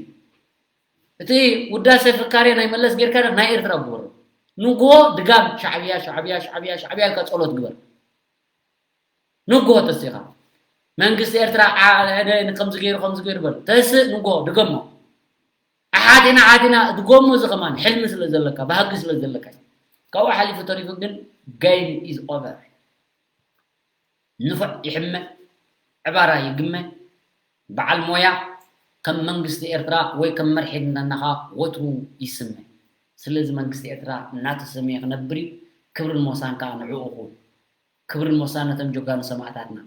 እቲ ውዳሴ ፍካሬ ናይ መለስ ጌርካ ናይ ኤርትራ ግበሮ። ንጎህ ድጋም ሻዕብያ ሻዕብያ ሻዕብያ ሻዕብያ ኢልካ ጸሎት ግበር። ንጎህ ተሲኻ መንግስቲ ኤርትራ ዓ- ነ- ከምዚ ገይሩ ከምዚ ገይሩ በል ተስእ ንጎህ ድገሞ። ኣሓቲና ሓቲና ድገሞ። እዚ ከማን ሕልሚ ስለ ዘለካ፣ ባህጊ ስለ ዘለካ እዩ። ካብኡ ሓሊፉ ተሪፉ ግን game is over። ንፉዕ ይሕመ፣ ዕባራ ይግመ። በዓል ሞያ ከም መንግስቲ ኤርትራ ወይ ከም መርሒ እናኻ ወትሩ ይስመ። ስለዚ መንግስቲ ኤርትራ እናተሰመየ ክነብር እዩ። ክብርን ሞሳን ከዓ ንዕኡ ይኹን። ክብርን ሞሳን ነቶም ጀጋኑ ሰማእታትና።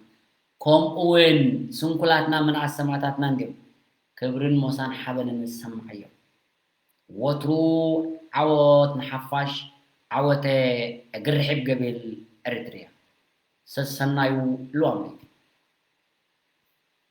ከምኡ እውን ስንኩላትና ምንኣስ ሰማእታትና እንድዮም። ክብርን ሞሳን ሓበንን ንሰማዓዮም። ወትሩ ዓወት ንሓፋሽ፣ ዓወተ እግሪ ርሒብ ገቤል ኤሪትርያ። ሰሰናዩ ሉዋም ለይቲ።